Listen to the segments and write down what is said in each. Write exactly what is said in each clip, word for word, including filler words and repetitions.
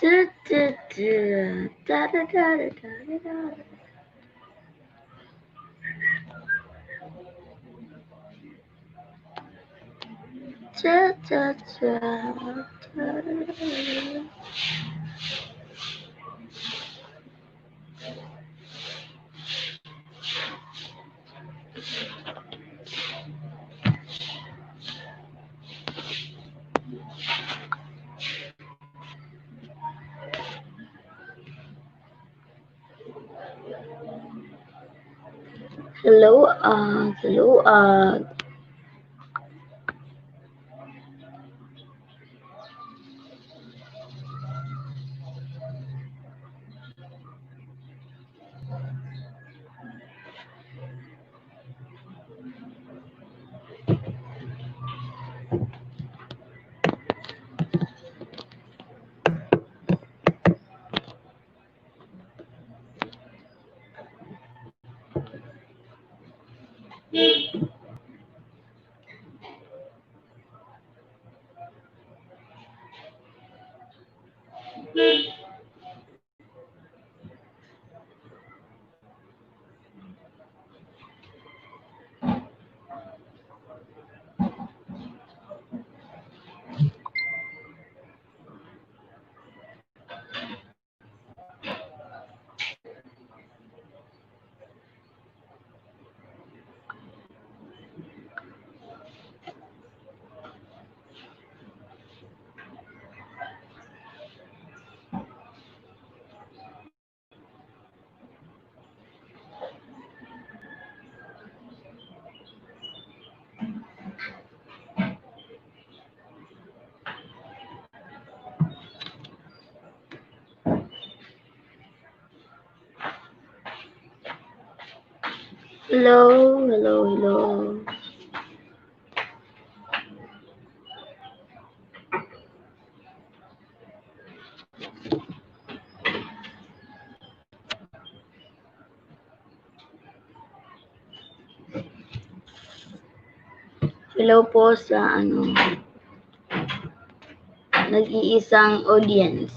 Du, du, du. Da, da, da. Cha, cha, cha, cha. Hello, ah, hello, ah. Hello, hello, hello. Hello po sa, ano, nag-iisang audience.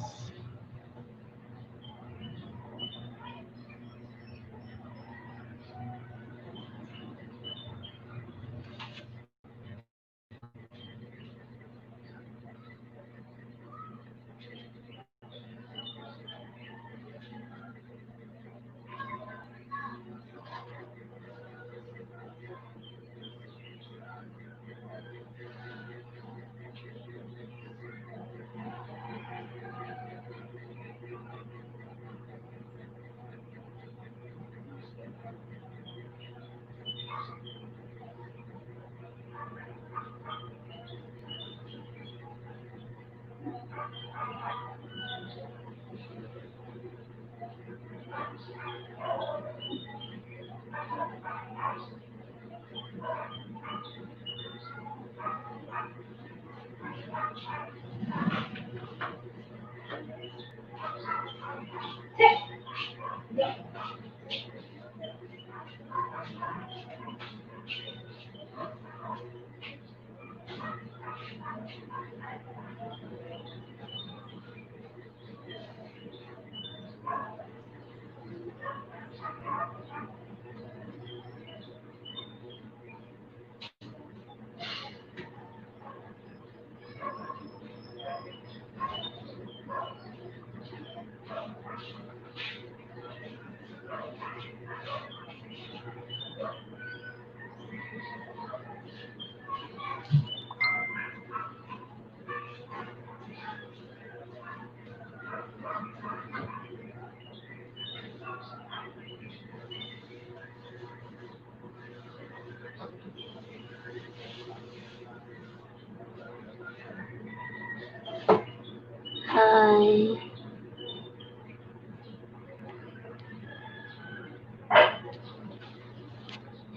Hi.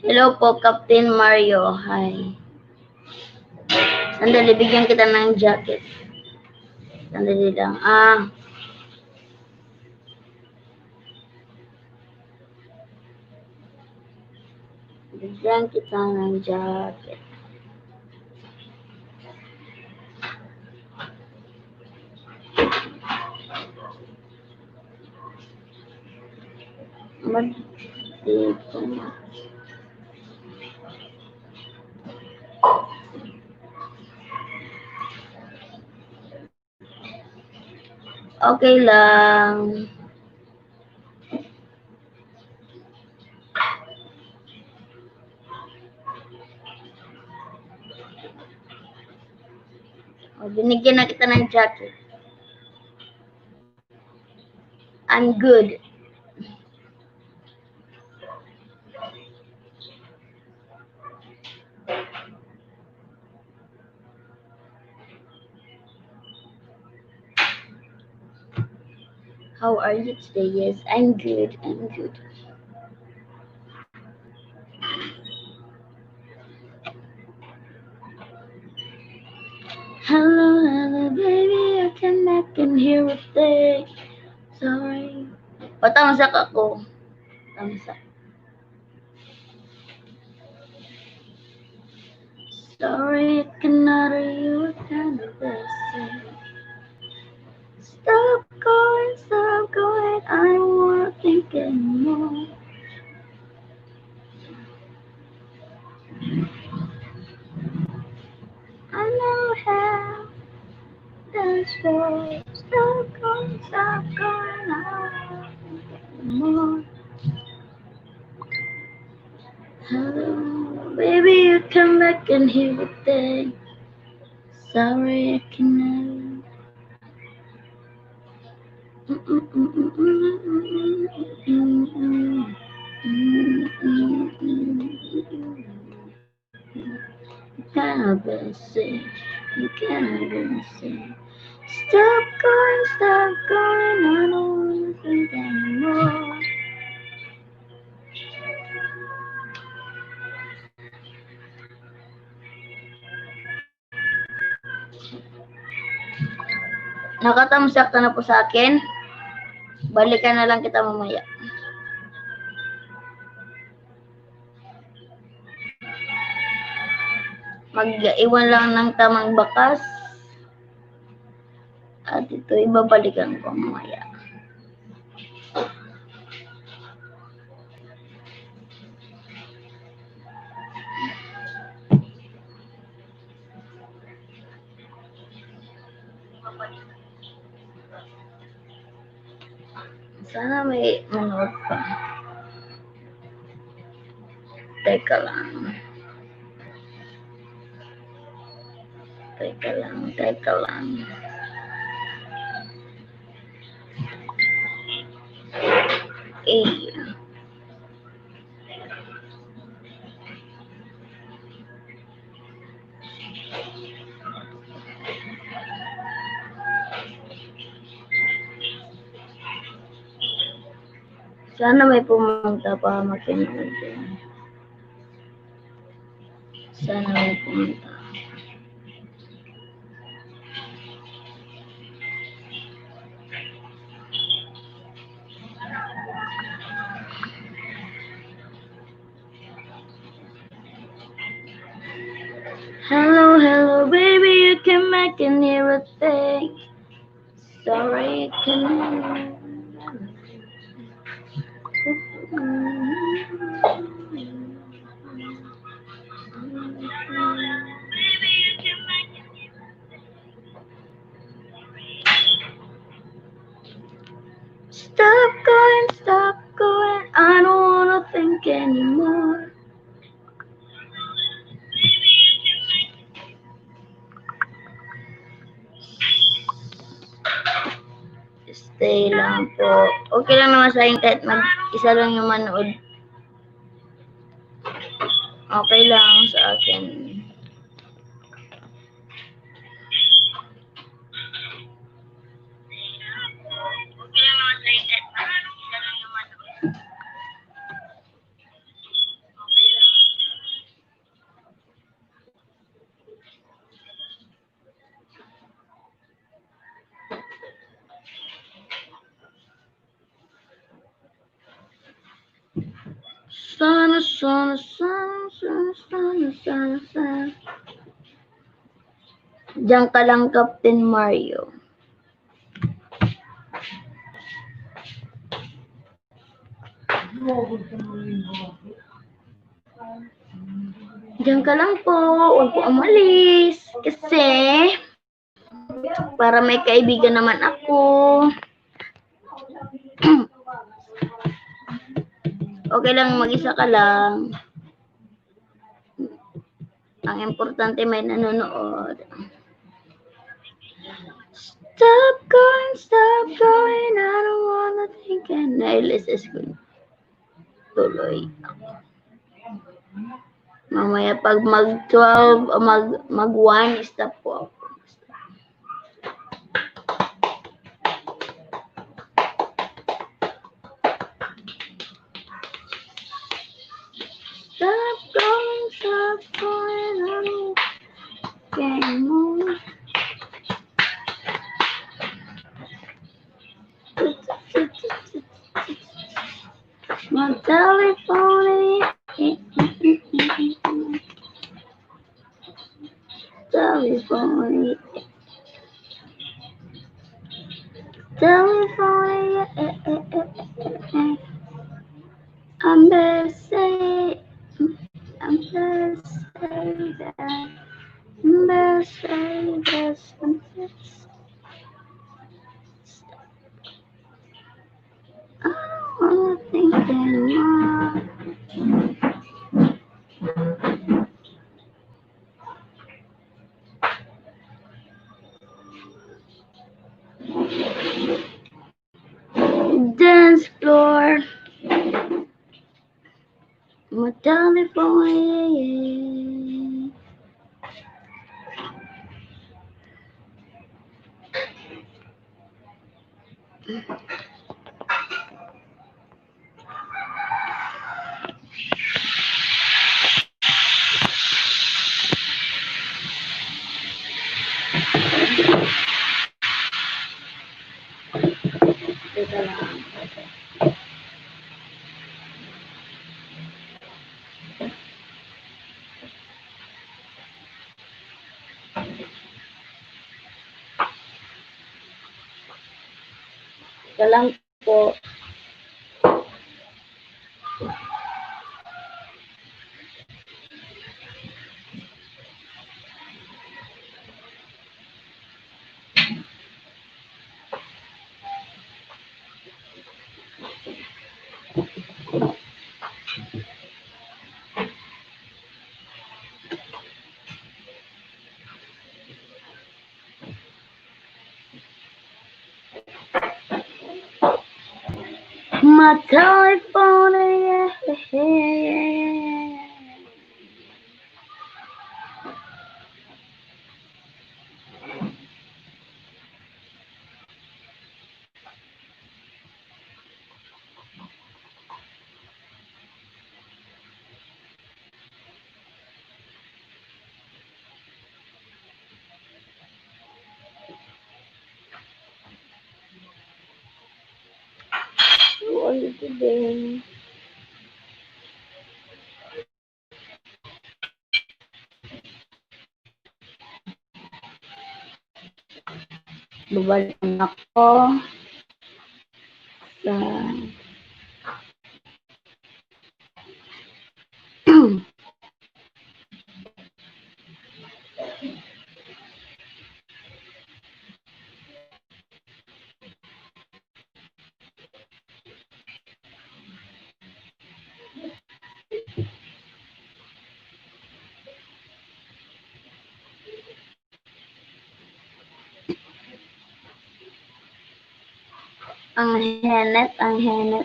Hello po, Captain Mario. Hi. Sandali, bigyan kita ng jacket. Sandali lang. Ah. Bigyan kita ng jacket. Mag-, dito na. Okay lang. O, binigyan na kita ng jacket. I'm good. How are you today? Yes, I'm good. I'm good. Hello, hello, baby. I came back in here with the, sorry. Patamsak ako. Tamsak. Sorry, I cannot hear you kind of blessing. Stop calling, stop calling, I don't wanna think anymore. I know how to show. Stop calling, stop calling, I don't wanna think anymore. Hello, baby, you come back and hear the thing. Sorry, I cannot. Kind of blessing, kind of blessing. Stop calling, stop calling, I don't wanna think anymore. Nakatamsak ka na po sa akin. Balikan na lang kita mamaya. Mag-iwan lang ng tamang bakas. At ito, ibabalikan ko mamaya. Sana may manood pa. Teka lang. Teka lang, teka lang. Eh. Sana may pumunta pa, makinig. Sana may pumunta. Hello, hello, baby, you came back in here with thing. Sorry, I cannot. Stop going, stop going, I don't wanna think anymore. Stay lang po. Okay lang naman sa akin kahit mag-isa lang yung manood. Okay lang sa akin. Sana, sana, sana. Diyan ka lang, Captain Mario. Diyan ka lang po. Huwag po umalis. Kasi, para may kaibigan naman ako. Okay lang, mag-isa ka lang. Ang importante, may nanonood. Stop going, stop going, I don't wanna think, and I listen. Tuloy. Mamaya pag mag twelve, o mag, mag one, stop po ako. Stop going, stop going, I don't care anymore. My telephone, telephone, telephone. I'm busy, I'm busy, I'm busy, I'm busy. I don't wanna think anymore. Dance floor. My telephone, yeah, yeah. Teka lang. Teka lang po. My telephone, yeah, yeah, yeah, yeah. So, ano ito din? Babalik na ako sa Ang henit, ang henit.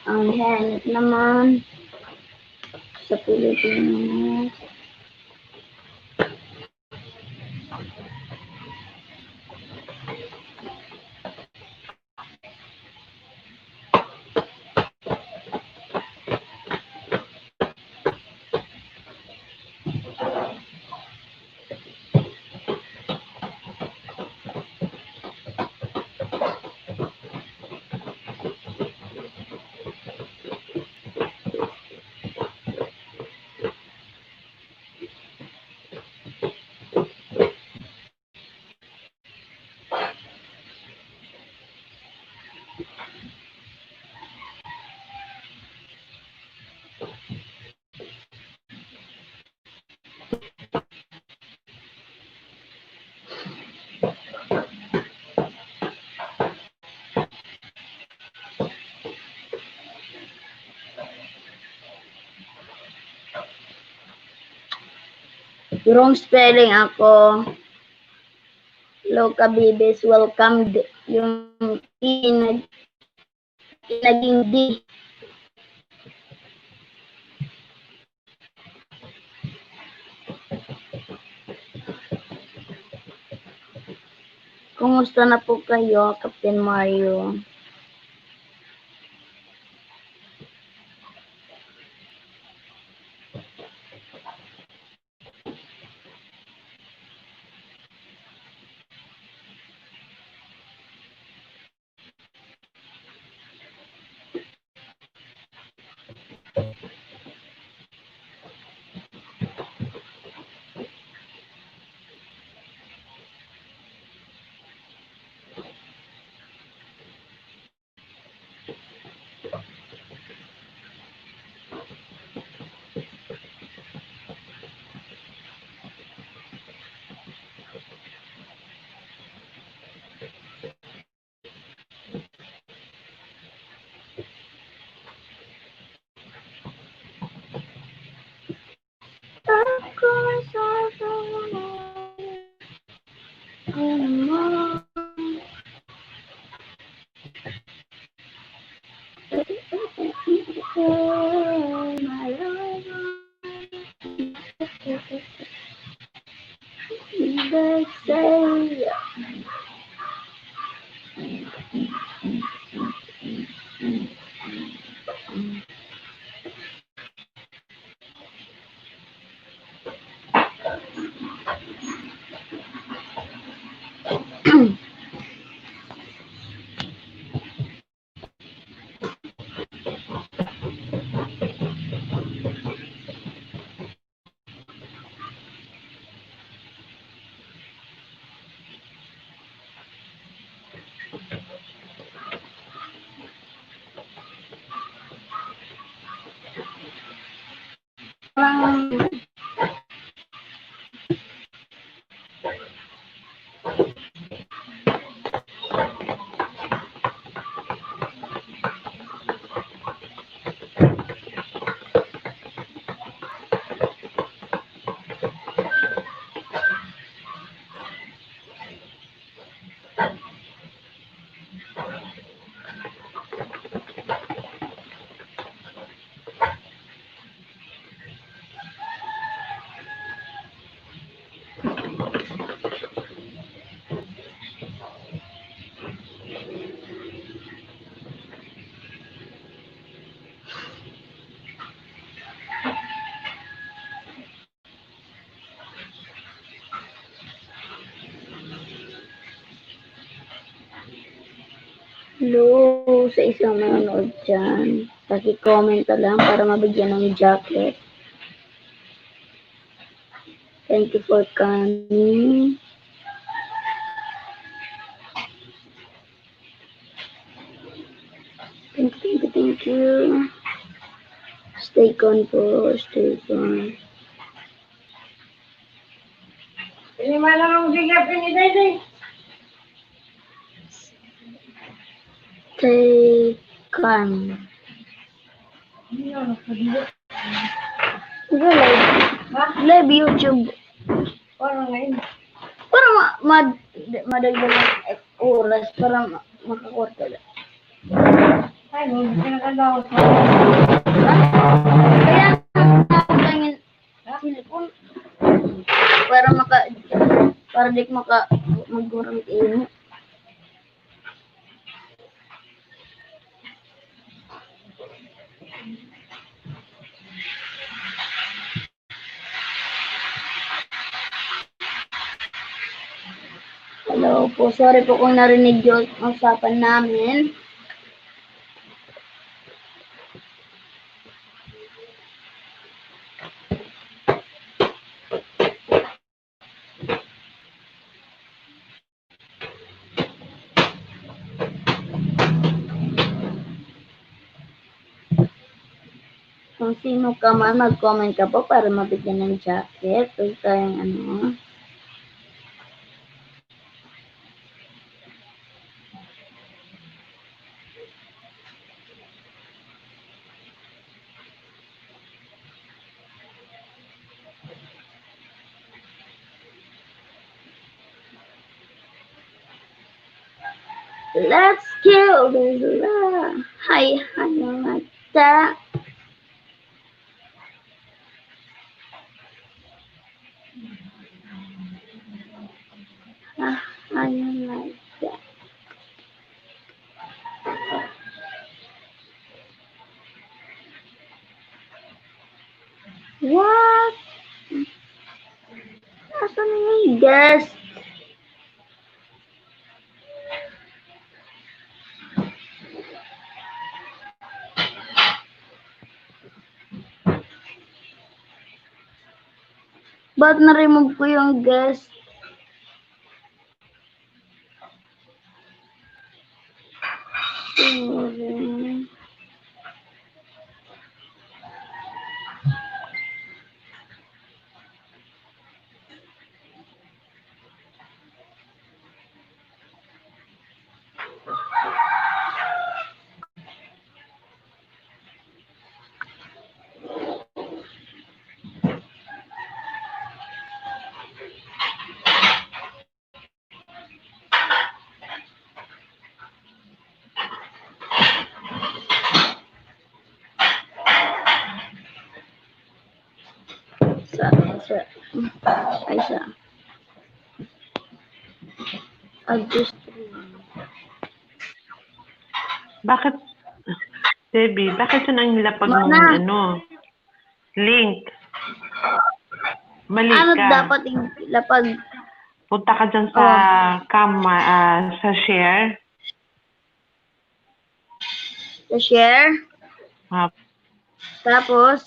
Ang henit naman sa Pilipinas. Wrong spelling ako. Hello, Kabibis. Welcome. D-, yung T nag-, naging D. Kumusta na po kayo, Captain Mario? Hello sa isang nanonood dyan. Paki-comment na lang para mabigyan ng jacket. Thank you for coming. Thank you, thank you, thank you. Stay con po, stay con. Ini malamang bigla pinidayday. Stay con. Live. Ha? Live YouTube. Para ngayon. Para ma-, mad-, madagdagan ang oras para ma-, makakwarta na. Ay, hindi ka nakadawat. Ha? Kaya, ang cellphone. Para maka-, para di maka-, magkurang ini. Hello po. Sorry po kung narinig niyo ang usapan namin. Kung sino ka man, mag-comment ka po para mabigyan ng jacket. Huwag kayong ano. Let's kill this love. Hi, hi, mata. Ah, hi, mata. What? Asan na yung guest? Ba't na-remove ko yung guest? Sorry. Sa, sa, ay, sa. August three. Bakit, Debbie, bakit yun ang lapag mong, ano, link? Mali ka. Ano dapat yung lapag? Punta ka dyan sa cam, ah, sa share. Sa share. Ah. Tapos,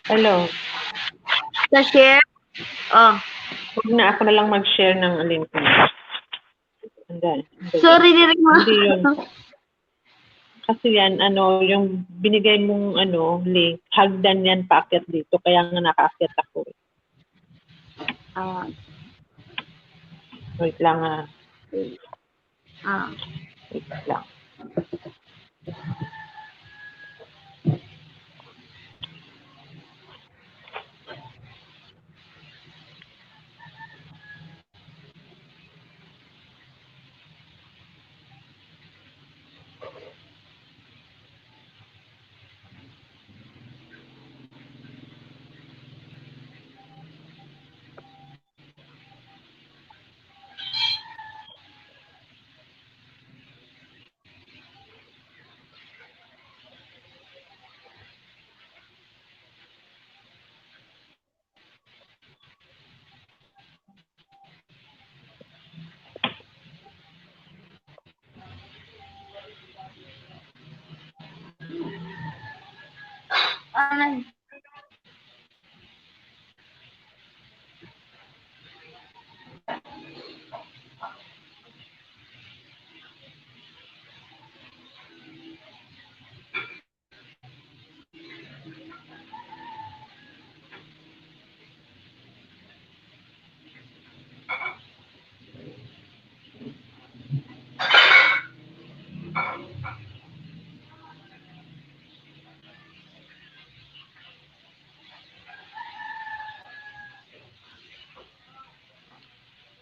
Hello. Sa share? Oh. Huwag na, ako na lang mag-share ng link mo. Andan, andan. Sorry, diri ko. Hindi yun. Kasi yan, ano, yung binigay mong, ano, link, hagdan yan paakyat dito. Kaya nga nakaakyat ako. Ah. Wait lang, ah. Okay. Ah. Wait lang.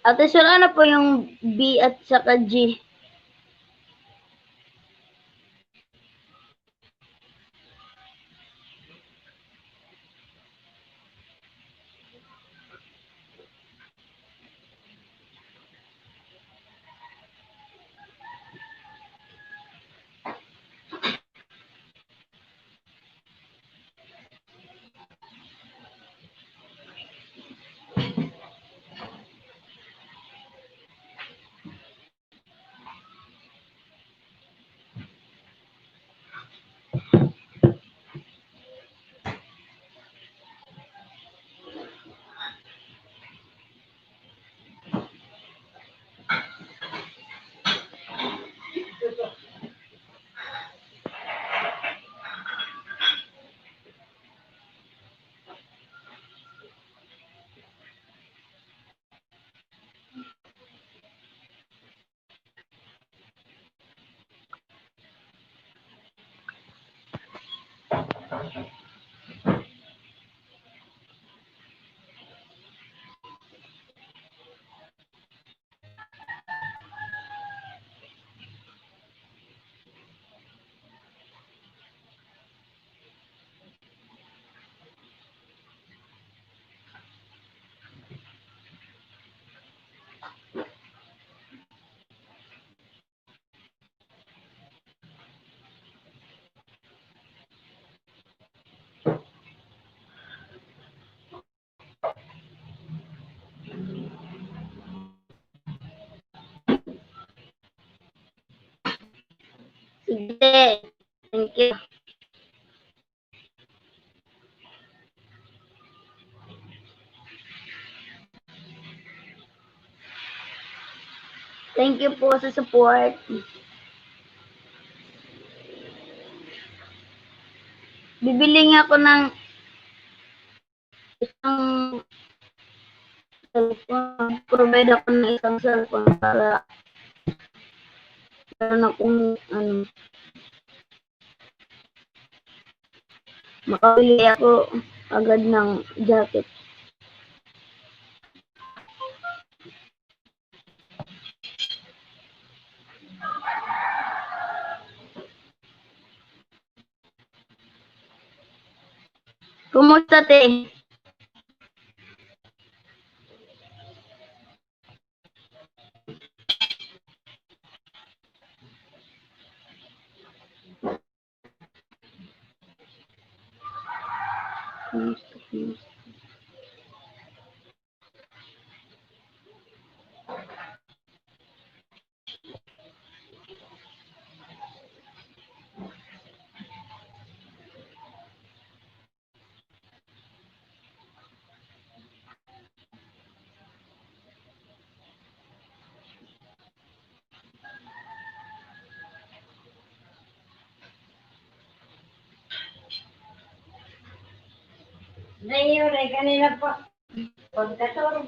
Ate Sol, ano po yung B at saka G? Hindi. Thank you. Thank you po sa support. Bibili nga ako ng isang cellphone. Provide ako ng isang cellphone para, para na kung ano, makabili ako agad ng jacket. Kumusta, te? Ngayon ay kanina pa. Pagkatulog.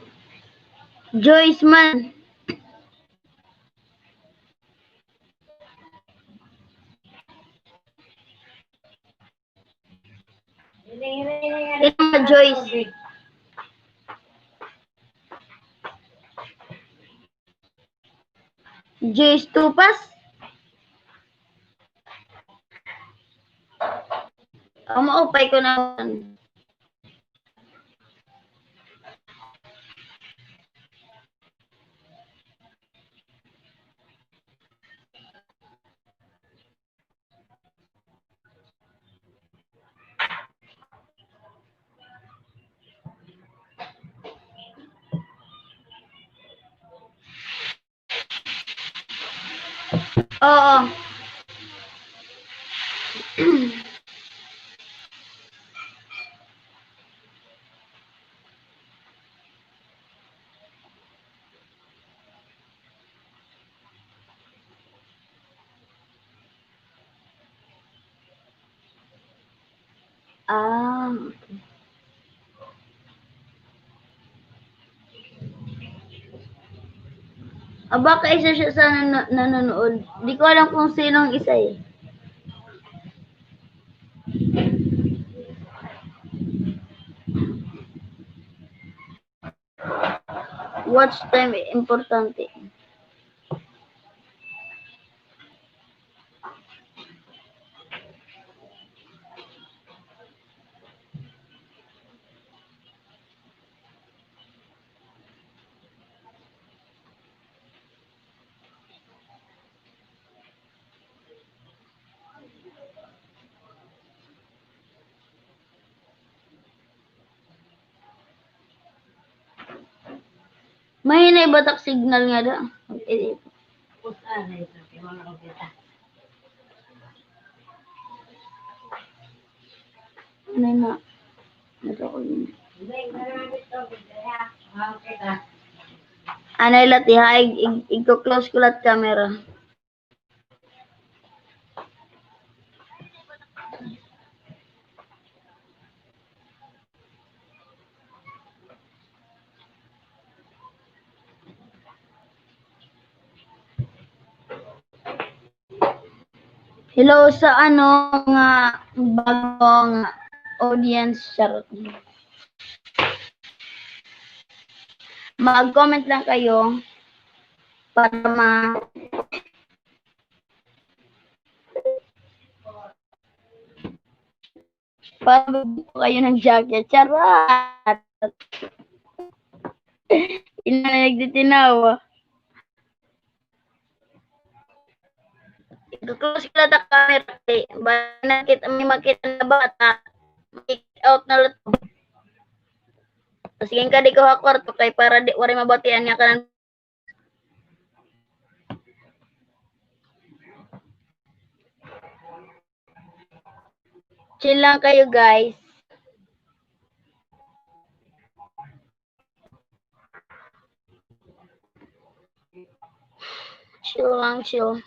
Joyce man. Ito nga, Joyce. Joyce Tupas? Ang maupay ko naman. Oo. Ah, okay. Ah, baka isa siya sa nan-, nanonood. Di ko alam kung sino ang isa, eh. Watch time, importante. Mahinay ba tak signal ngada? Ano na? Ano ko yun? Anay la, tiha, ig-, ig-, igko-close ko la it camera. Hello sa ano nga bagong audience, charot. Mag-comment lang kayo para ma- Pabili ko kayo ng jacket. Charot! Ina na nagtitinawa. Ika-close ko la it camera, eh. Baka nakita, may makita na bata. Make out na la ito. Sige, kadi ko ha kwarto kay para di, waray mabatian nga kanan. Chill lang kayo, guys. Chill lang, chill.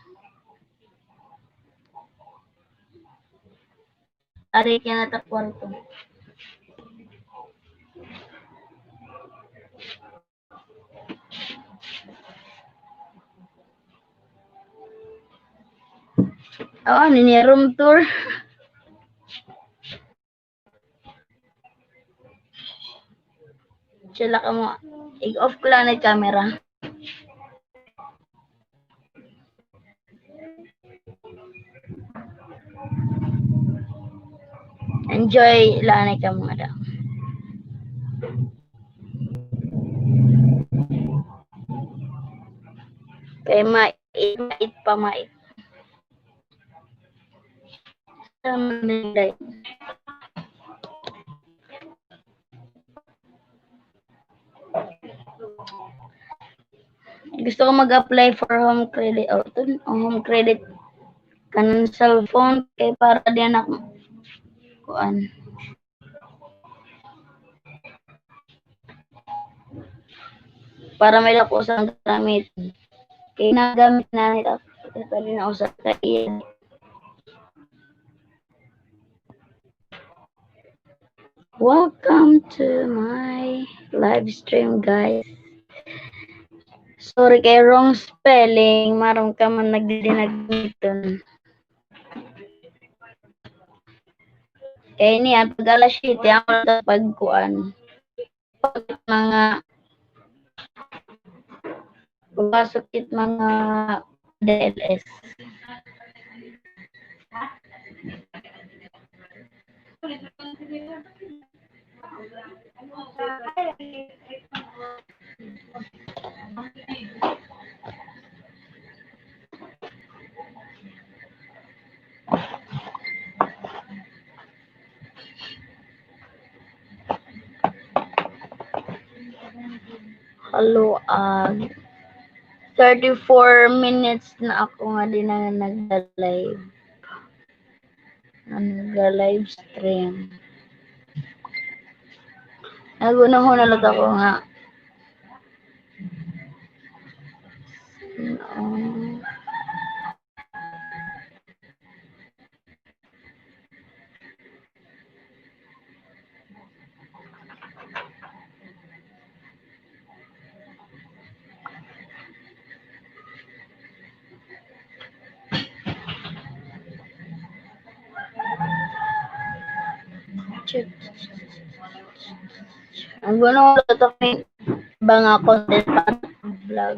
Ari ka na ta kwarto. Oh, ano niya, room tour? Sila ka mo. I-off ko lang na camera. Enjoy lang na ka mga daw. Kay mait, mait pa mait. Gusto ko mag-apply for home credit. O, ito, o, home credit. Kanan cellphone, kay para diyan ako, kuan. Para may dako sa gamit. Kay nagamit na nila. Pwede na usa ka iya. Welcome to my live stream, guys. Sorry kay wrong spelling. Maaram ka man nagdinagmiton. Kay ini, an pag alas siyete, ako lang pagkuan. Mga, pumasok it mga D L S. Hello, ah, thirty-four minutes na ako nga di na nagla-live. Nagla-live stream. Naghunahuna lang ako nga. Check. Naghunahuna lang ako hin iba nga content para vlog.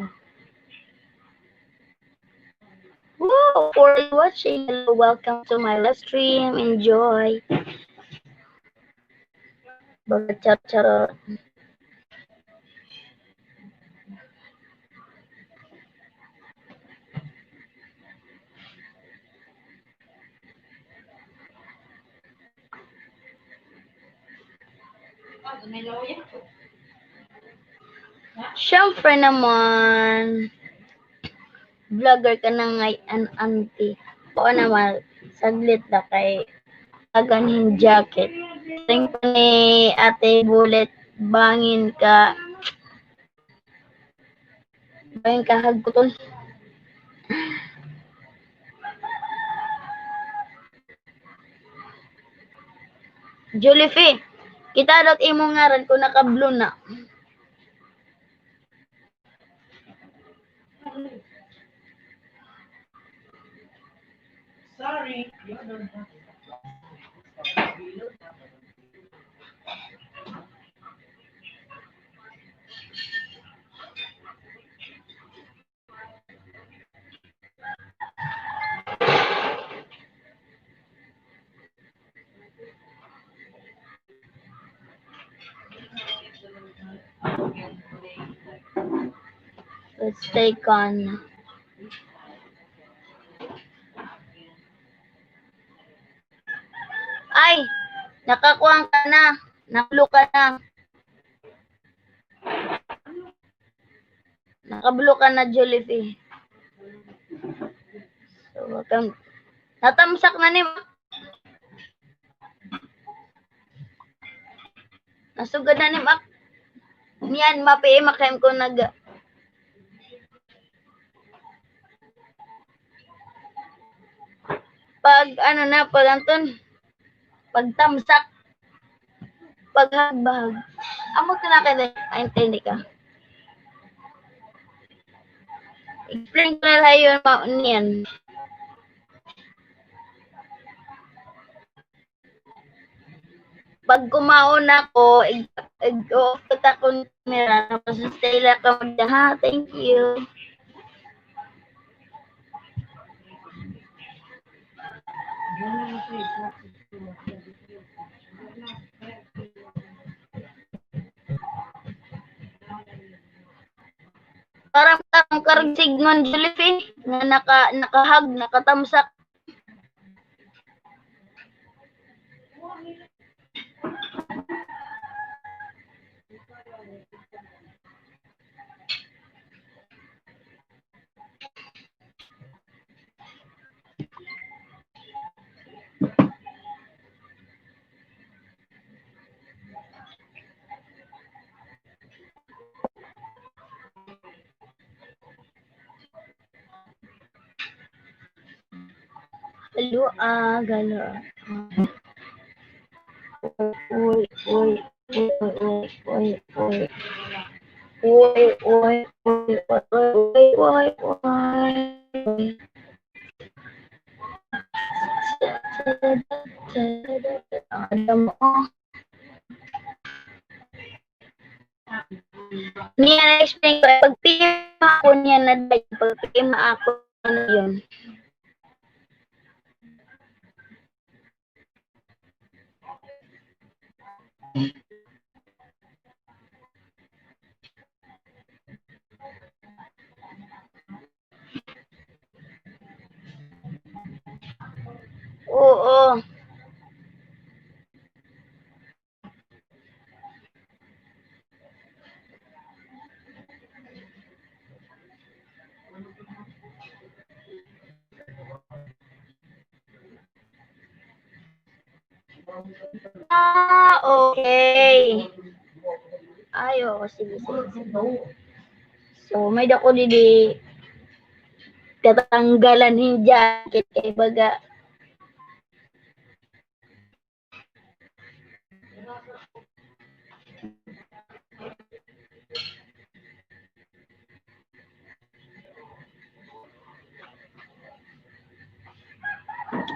Wow, for watching. Hello, welcome to my live stream. Enjoy. Baga charot-charot. Siyempre naman, vlogger ka na ngay-an, auntie. Oo naman, saglit na kay agan hin jacket. Tingko ni Ate Bullet, bangin ka. Bangin kahagkuton. Julife, kita daw it imo ngaran kon naka-blue na. Sorry, you don't have it. Let's take on. Ay, nakakuan ka na. Naka-blue ka na. Naka-blue ka na, Julife. So, welcome. Natamsak na ni ma-, Nasugad na ni Mac. Niyan, mapiimak ko nag-, pag, ano na, pag anton, pagtamsak, paghagbahag. Amo ka na kaya, ay, intindi ka. Explain ko na la iton, ma-, niyan. Pag kumaon ako, ig-, ig-off ko ta akon camera, tapos stay la kamo dida, ha? Thank you. Para ta akon karuyag sidngon, Julife, nga naka-, nakahag, nakatamsak. Hello, ah, galo. Uy, uy, uy, uy, uy, uy. Uy, uy, uy, uy, uy, uy, uy. Alam mo, niya na-explain ko, pagpima ako niya na dahil, pagpima ako na yun. Oo. Ah, okay. Ay, oo, sige, sige, sige. So, may-ada ko didi tatanggalan hin jacket kay baga.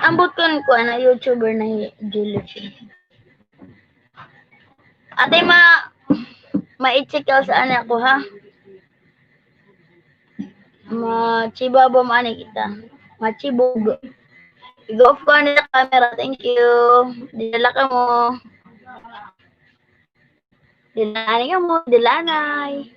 Ambot kun kuan, YouTuber na hi Julie. Ate, ma-, ma-i-check ka sa ana ko, ha? Machibabo man kita. Machibog. Igo-off ko an camera. Thank you. Dida la kamo. Dida la anay kamo. Dida la anay.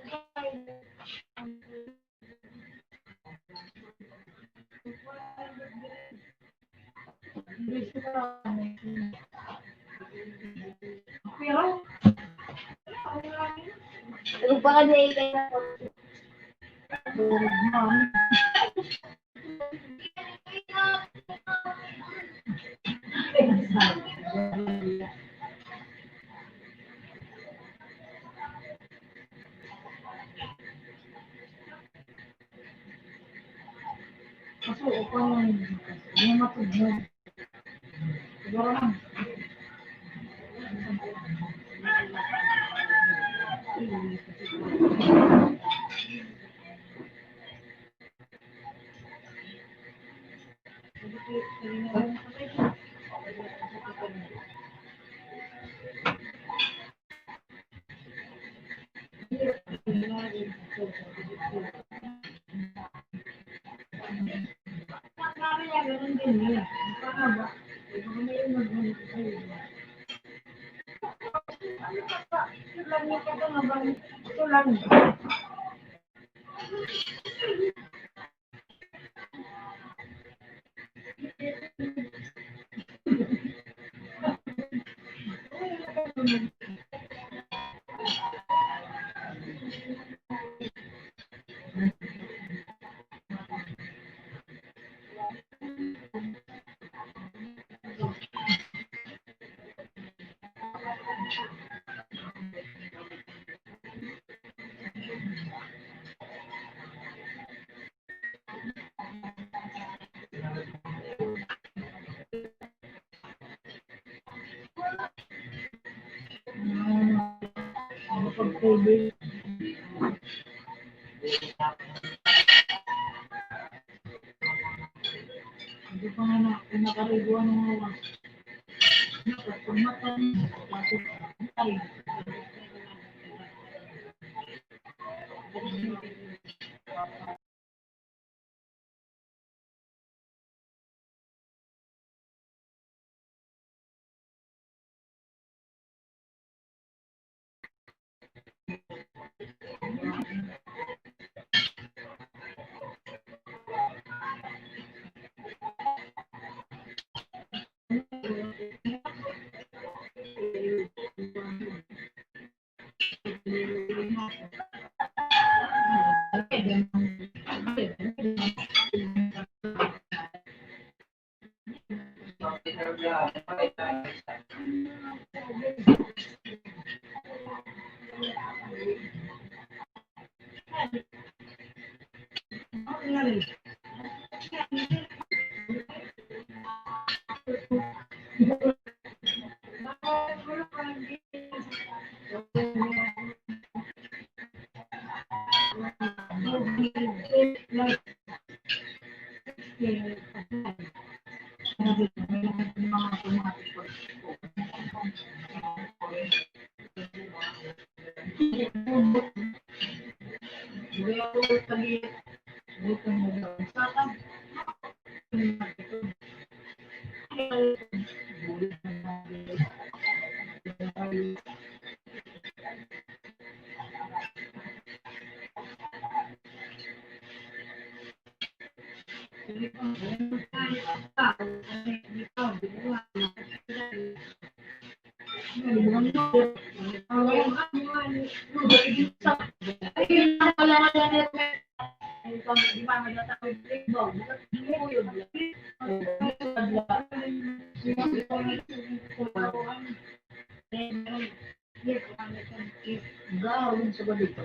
Gawin sa balito.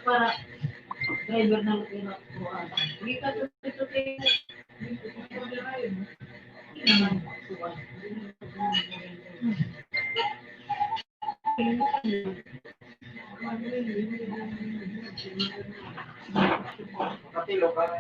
Para driver na lang ira kuan. Kita to, ito kay Pati lokal.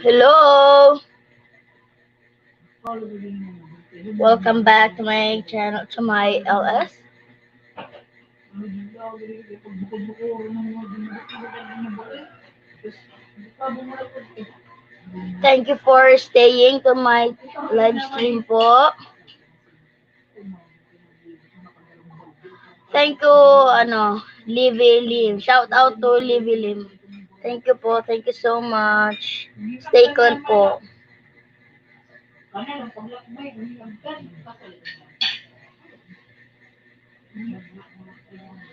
Hello. Welcome back to my channel, to my L S. Thank you for staying to my live stream po. Thank you, ano, Livy Lim. Shout out to Livy Lim. Thank you po. Thank you so much. Stay cool po.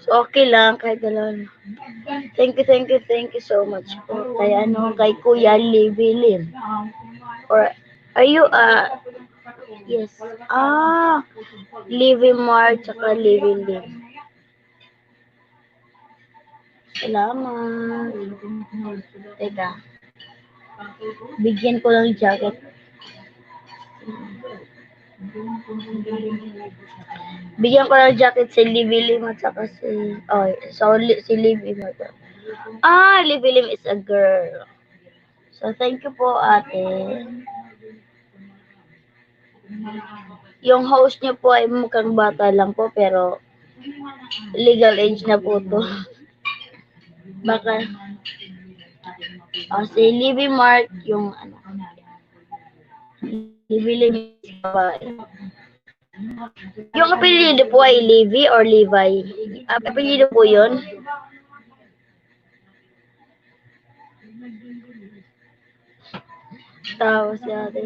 So, okay lang, kahit gano'n. Thank you, thank you, thank you so much po. Kay ano, kay Kuya Livy Lim. Or, are you, uh, yes. Ah, Livy Mark, tsaka Livy Lim. Salamat. Teka. Bigyan ko ng jacket. Bigyan ko ng jacket si Livy Lim at saka si, oh, so, li-, si Livy Lim at saka. Ah, Livy Lim is a girl. So, thank you po, ate. Yung host niyo po ay mukhang bata lang po, pero legal age na po 'to. Baka, oh, si Livy Mark, yung ano, Livy Lim, babae. Yung apelyido po ay Livy or Levi? Ap-, apelyido po 'yun. Tawa si ate.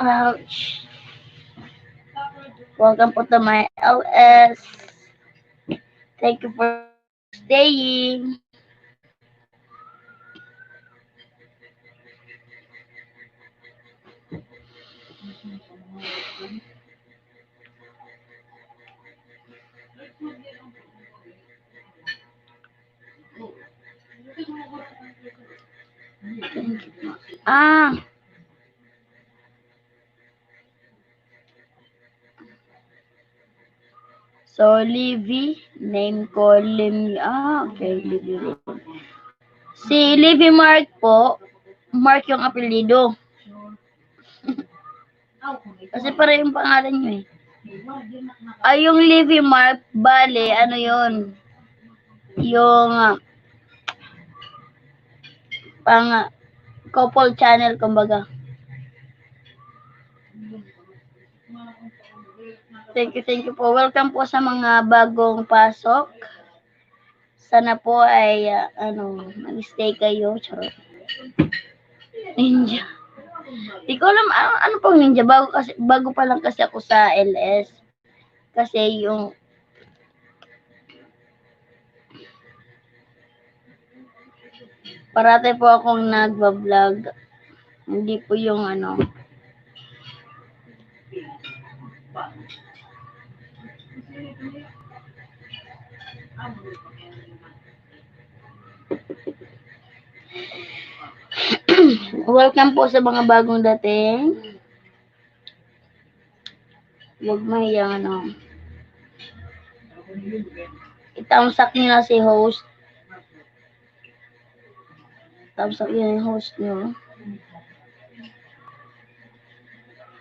Ouch. Welcome po to my L S. Thank you for staying. Ah. So, Livy, name ko Lim. Ah, okay, Livy Lim. Si Livy Mark po, Mark yung apelyido. Kasi pareho yung pangalan niyo eh. Ay, yung Livy Mark, bale, ano yun? Yung ah, pang ah, couple channel, kumbaga. Thank you, thank you po. Welcome po sa mga bagong pasok. Sana po ay, ah, ano, mag-stay kayo. Charot. Ninja. Di ko alam, ano, ano pong ninja? Bago kasi, bago pa lang kasi ako sa L S. Kasi yung, parati po akong nagba-vlog. Hindi po yung ano. Welcome po sa mga bagong dating. Huwag mahiyang ano. I-thumbs up niyo na si host. Thumbs up niyo yung host niyo.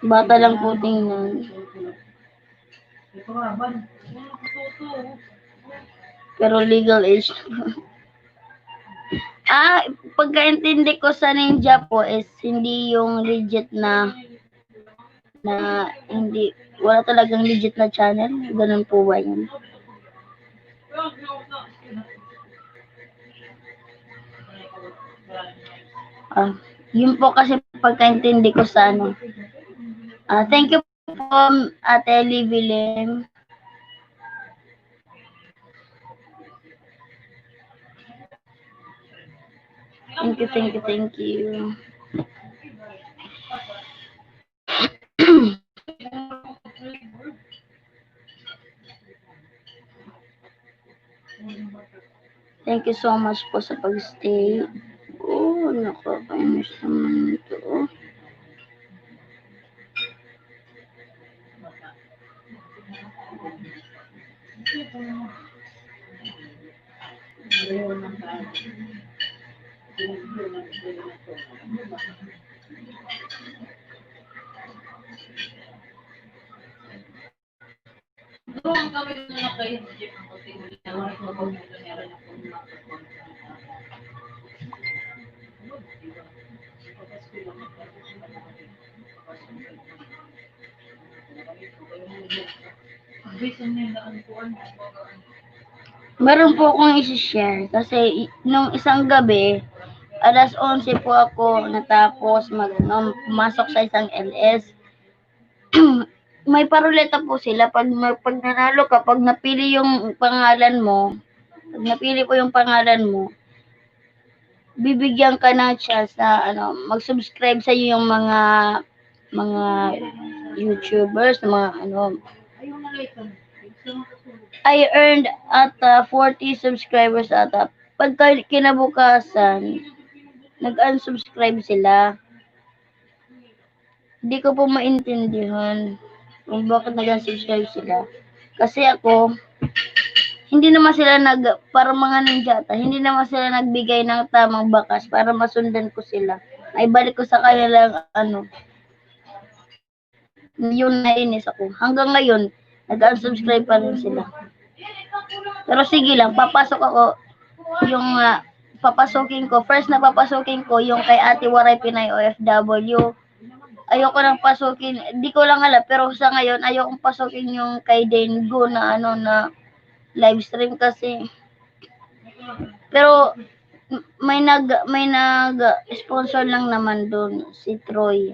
Bata lang po tingnan. Pero legal age. Ah, pagkaintindi ko sa ninja po is hindi yung legit na, na hindi, wala talagang legit na channel. Ganun po ba yun? Ah, yun po kasi pagkaintindi ko sa ano. Ah, thank you po, Ate Livy Lim. Thank you, thank you, thank you. Thank you so much po sa pag-stay. Oh, nakakainis naman ito, oh. Meron po akong isi-share kasi i-, nung isang gabi, alas onse po ako natapos mag-, um, pumasok sa isang L S. May paruleta po sila. Pag, pag nanalo ka, pag napili yung pangalan mo, pag napili po yung pangalan mo, bibigyan ka ng chance na, ano, mag-subscribe sa iyo yung mga, mga YouTubers, mga ano. I earned at, ah, forty subscribers ata. Pagka kinabukasan, nag-unsubscribe sila. Di ko po maintindihan kung bakit nag-unsubscribe sila. Kasi ako, hindi naman sila nag-, parang mga ninja ata, hindi naman sila nagbigay ng tamang bakas para masundan ko sila. Naibalik ko sa kanila ang ano. Yun, nainis ako. Hanggang ngayon, nag-unsubscribe pa rin sila. Pero sige lang, papasok ako. Yung, ah, papasukin ko, first na papasukin ko, yung kay Ate Waray Pinay O F W. Ayoko nang pasukin, di ko lang alam, pero sa ngayon, ayokong pasukin yung kay Dengo na ano, na live stream kasi. Pero may nag-, may nag-sponsor lang naman dun, si Troy.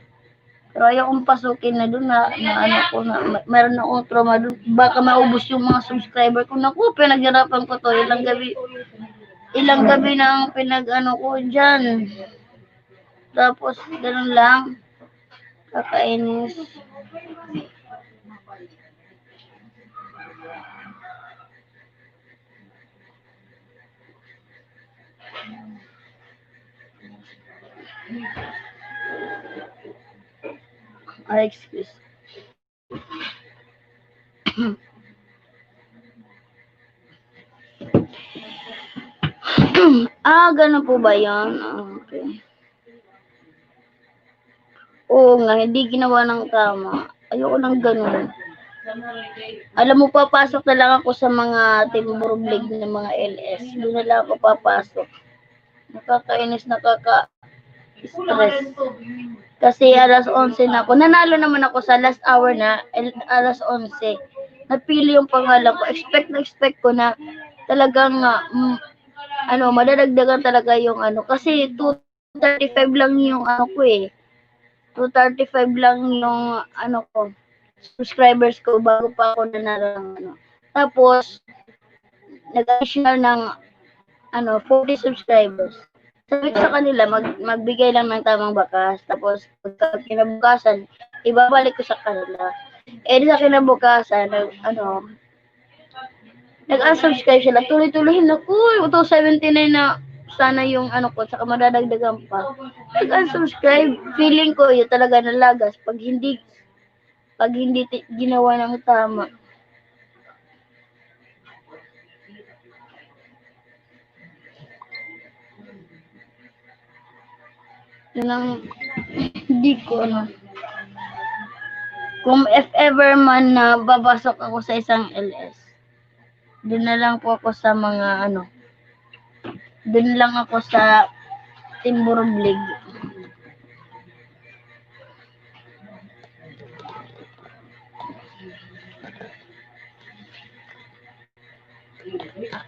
Pero ayokong pasukin na dun na, na ano ko na, ma-, meron akong trauma dun. Baka maubos yung mga subscriber ko. Naku, pinaghirapan ko to. Ilang gabi, ilang gabi na ang pinag-ano ko dyan. Tapos, ganun lang. Kakainis. Ay, excuse. Ah, ganun po ba yun? Ah, okay. Oo nga, hindi ginawa ng tama. Ayoko ng ganun. Alam mo, papasok na lang ako sa mga Team Burublig na mga L S. Doon na lang ako papasok. Nakakainis, nakaka-stress. Kasi alas onse na ako. Nanalo naman ako sa last hour na, el-, alas onse. Napili yung pangalan ko. Expect na expect ko na talagang, ah, mm, ano, madadagdagan talaga yung ano. Kasi two thirty-five lang yung ano ko eh. Two thirty-five lang yung ano ko, subscribers ko bago pa ako nanalo ng ano. Tapos, nag-additional ng ano, forty subscribers. Sabi ko sa kanila, mag-, magbigay lang ng tamang bakas. Tapos, pagka kinabukasan, ibabalik ko sa kanila. Eh, di sa kinabukasan, nag-, ano, nag-unsubscribe sila. Tuloy-tuloy na, uy, two seventy-nine na sana yung ano ko, saka madadagdagan pa. Nag-unsubscribe, feeling ko, yun talaga nalagas. Pag hindi, pag hindi ti-, ginawa ng tama. Yun ang, hindi ko ano. Kung if ever man na babasok ako sa isang L S, doon na lang po ako sa mga ano, doon lang ako sa Team Burublig.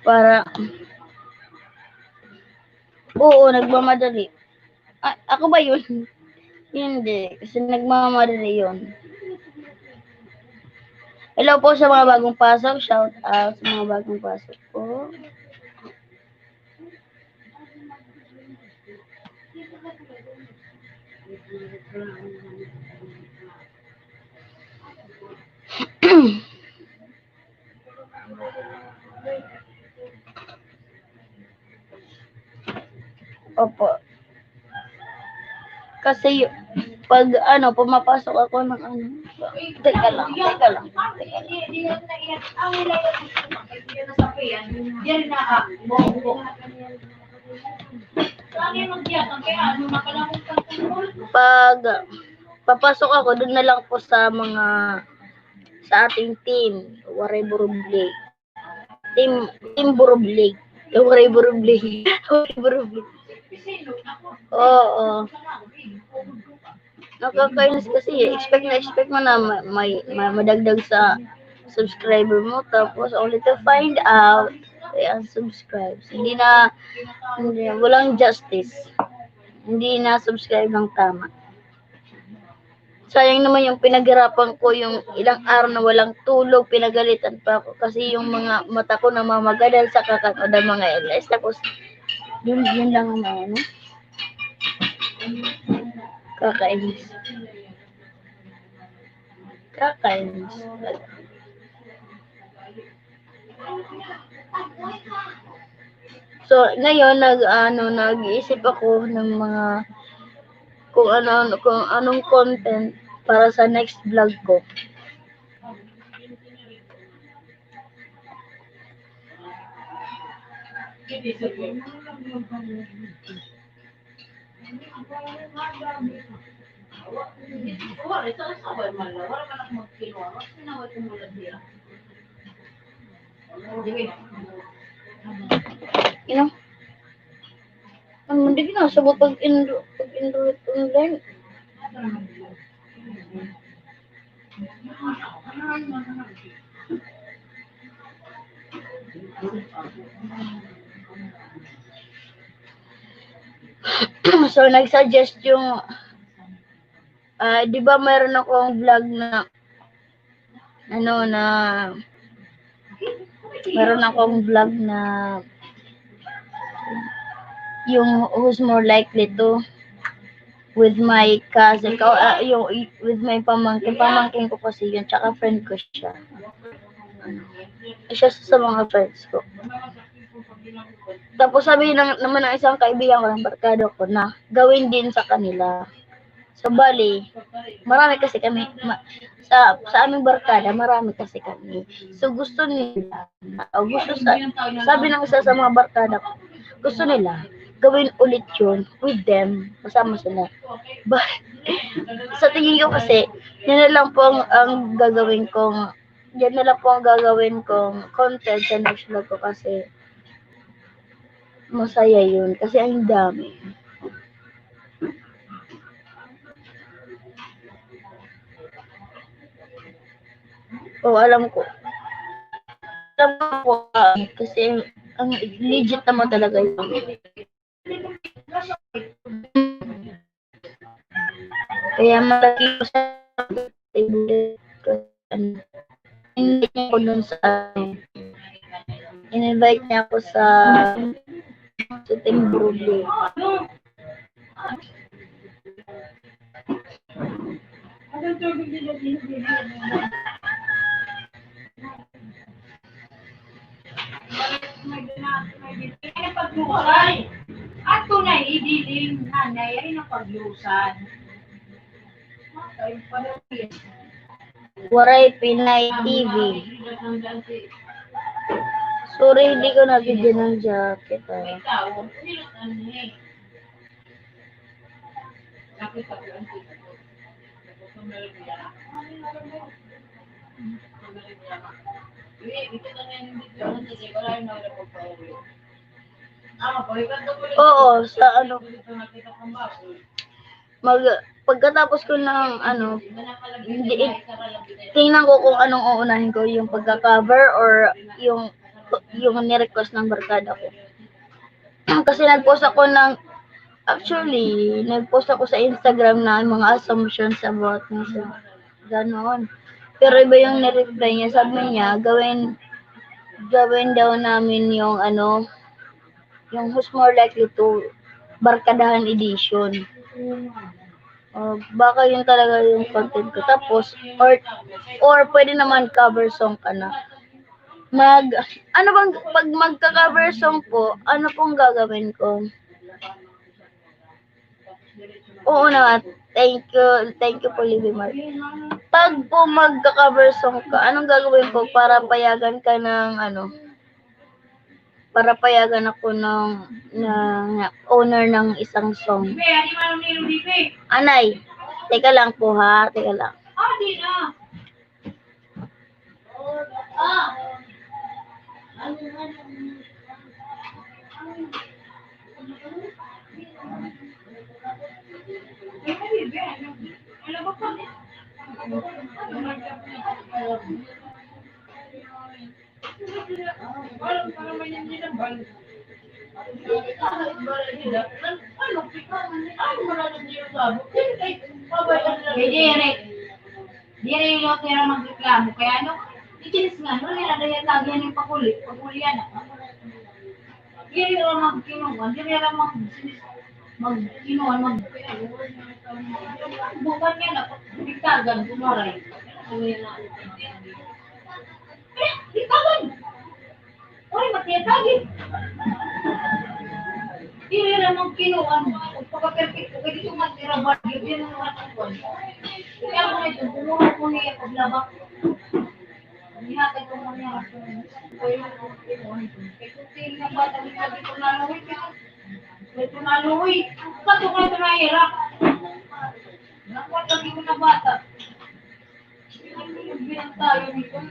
Para, oo, nagmamadali. Ah, ako ba yun? Hindi, kasi nagmamadali yun. Hello po sa mga bagong pasok. Shout out sa mga bagong pasok po. Opo. Kasi y-, pag ano, pumapasok ako ng ano, teka lang, teka lang, teka lang. Pag papasok ako, doon na lang po sa mga, sa ating team, Waray Burublig. Team, Team Burublig. Waray Burublig. Waray Burublig. Oo. Nakakainis kasi eh. Expect na expect mo na ma-, may, ma-, madagdag sa subscriber mo. Tapos only to find out, ay, unsubscribe. Hindi na, hindi, walang justice. Hindi na subscribe ng tama. Sayang naman yung pinaghirapan ko, yung ilang araw na walang tulog, pinagalitan pa ako kasi yung mga mata ko namamaga dahil sa kakanood ng mga L S. Tapos, yun, yun lang ang ano. Kakainis. Kakainis. So, ngayon, nag-, ano, nag-iisip ako ng mga kung ano, kung anong content para sa next vlog ko. Ino? Ano man, di na, sabot pag-enro-, pag-enroll online. So, nag-suggest yung, ah, di ba mayroon akong vlog na, ano, na, mayroon akong vlog na yung who's more likely to with my cousin, ka-, ah, yung, with my pamangkin, pamangkin ko kasi yun, tsaka friend ko siya. Ano, isa siya sa mga friends ko. Tapos sabi ng, naman ng isang kaibigan ko, ng barkada ko, na gawin din sa kanila. So, bali, marami kasi kami, ma-, sa, sa aming barkada, marami kasi kami. So, gusto nila, o gusto sa, sabi ng isa sa mga barkada ko, gusto nila gawin ulit yun with them, kasama sila. But, sa tingin ko kasi, yan na lang po ang, ang gagawin kong, yan na lang po ang gagawin kong content sa next vlog ko kasi masaya yun. Kasi ang dami. Oh, alam ko. Alam ko po, ah, kasi ang legit naman talaga yun. Kaya malaki ko sa, in-invite niya ako dun sa, in-invite niya ako sa, sa Team Burley. Ato na idiling nanay ay napaglusan. Waray Pinay T V. Sorry, hindi ko nabigyan ng jacket, ah. Oo, sa ano, mag, pagkatapos ko ng ano, hindi, tingnan ko kung anong uunahin ko, yung pagka-cover or yung, yung ni-request ng barkada ko. Kasi nag-post ako ng, actually, nag-post ako sa Instagram na mga assumptions about me sa ganon. Pero iba yung ni-reply niya. Sabi niya, gawin, gawin daw namin yung ano, yung who's more likely to barkadahan edition. O, baka yun talaga yung content ko. Tapos, or, or pwede naman cover song ka na. Mag, ano bang, pag magka-cover song po, ano pong gagawin ko? Oo naman. Thank you. Thank you po, Libby Mar. Pag po magka-cover song ka, anong gagawin ko para payagan ka ng ano? Para payagan ako ng, ng owner ng isang song. Anay, teka lang po ha, teka lang. Kay diri, diri liwat nira magreklamo. Kay ano, ikinis nga, no, nira daya tagihan yung pakuli, pakuli yan. Diri nira magkinuan, diri nira mag-, magkinuan, mag-, bukan niya na, bigtagan, kumaray. Eh, bigtagan! Oy, matiyatagi. Diri ra man kinuan, pagka-perfect ko, kay dito man tira ba, yun yung mga kuan. Kaya mo ito, kumuha ko niya paglaba. Nihatag ko mo niya. Kaya mo kinuan. Kay kung tingin na bata, di ka dito naluwi, dito naluwi. Pato ka ito nahirap. Nakuha lagi ko na bata. Bilang tayo nito.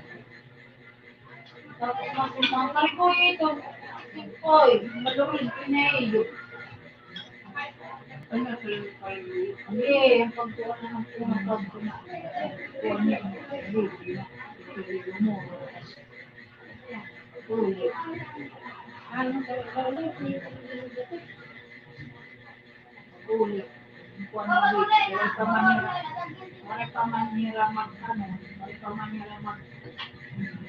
Tapos mas yung mga karikoy ito. Oy, maluwag ko na iyo. Ano sa iyo? Hindi, ang pagkuha na ng pagkuha na. Ano sa iyo? Uli. Kuan, wala pa man nira, wala pa man nira mag, ano, wala pa man nira mag,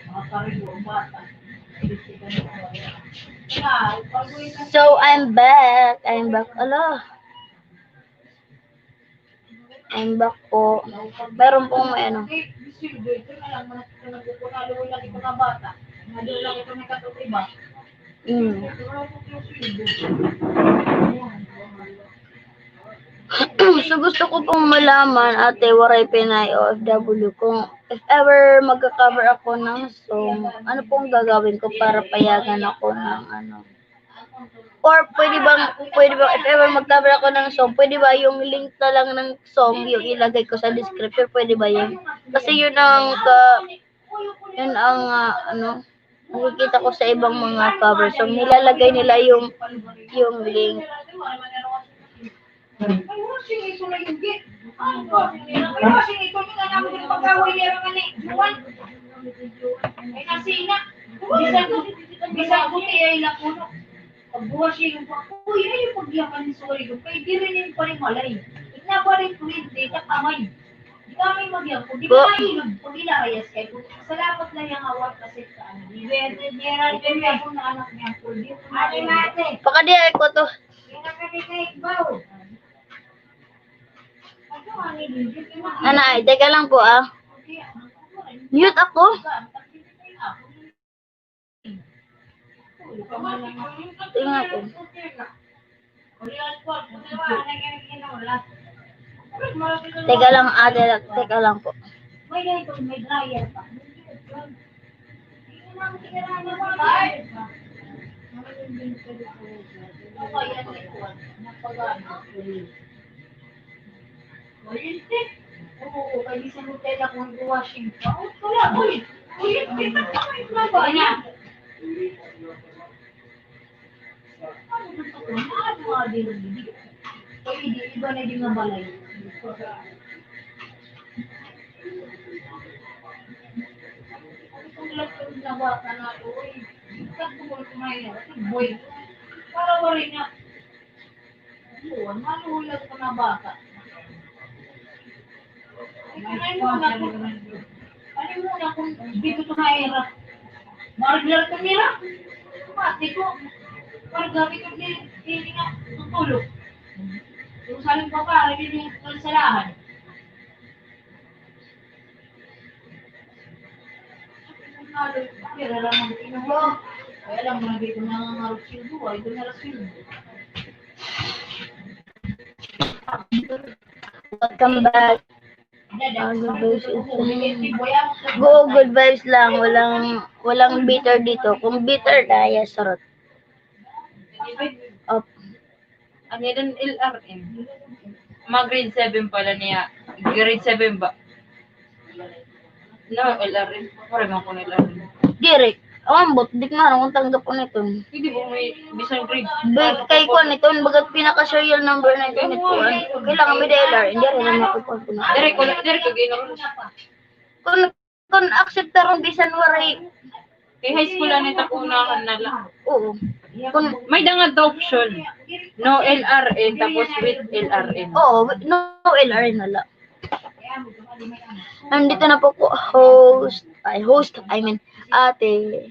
mga parigo, bata. So, I'm back. I'm back. Ala. I'm back po. Meron pong may ano. Mm. So, gusto ko pong malaman, Ate Waray Pinay O F W, kung if ever magka-cover ako ng song, ano pong gagawin ko para payagan ako ng ano? Or pwede bang, pwede ba, if ever mag-cover ako ng song, pwede ba yung link na lang ng song, yung ilagay ko sa description, pwede ba yun? Kasi yun ang ka, yun ang, ah, ano, nakikita ko sa ibang mga cover song, nilalagay nila yung, yung link. Ay, washing ito na yung git. Ano ba? Ay, washing ito yung anak ko, yung pagkaway niya naman eh. Juan. Ay, nasina. Bisag, bisag buti ay lakuno. Pag washing yung pa, uy, ay, yung pagyakan ni sorry ko. Kay di rin yung panimalay. Ignaba rin ko yun, di ka kamay. Di kami magyako, di ka nailog. Pag ilahayas kayo. Salamat na yung awat kasi sa ano. Di ba, di ba, di ba, di ba, ako na anak niya, Paul, di ko na. Pakadiay ko to. Anay, teka lang po, ah. Mute ako. Tingnan ko. Teka lang, ate, teka lang po. Kuryente. Oo, kay bisan mo tela kung washing. Wala, uy. Kuryente, ano ba niya? Ano ba ito? Ano ba ito? Kay di, iba na din nga balay. Ang lahat ng nabasa na ito, uy. Ang lahat ng mga ito, boy. Para wala na. Yun, malulag ko na bata. Ay, ano muna kung, ano muna kung dito ito na era? Maraglar ito nila. Mati ko. Maraglar ito di, di nga tutulog. Yung saling pa pa, lagi niya ng salahan. Welcome back. Ah, good vibes is, um, go, good vibes lang. Walang, walang bitter dito. Kung bitter, daya, sarot. Op. Ano yan, L R M? Mga grade seven pala niya. Grade seven ba? No, L R M. Wala man ko na L R M. Diri. Ambot, di ko na kung tanggap ko nito. Hindi po may bisan grade. Kay ko nito, bagat pinaka-serial number na ito nito. Kailangan may L R M. Hindi rin naman ako kung ano. Diri ko, diri ko ginawa. Kung Kun akseptaron bisan waray. Kay high school ani ta, kunahan na la. Oo. Kun may da nga option. No L R N, tapos with L R N. Oo, no L R N na la. Nandito na po ko, host. Ay, host, I mean, ate.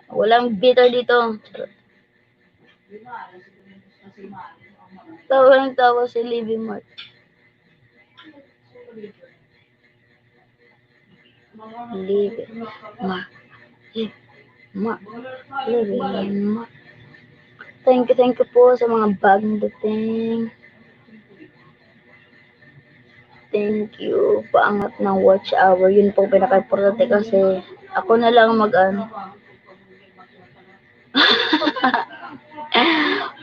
Walang bitter dito. Tawa ng tawa si Libby Mart. Libby Mart. Ma. Libby Mart. Thank you, thank you po sa mga bagong dating. Thank you. Paangat ng watch hour. Yun po pinaka-importante kasi ako na lang mag-ano.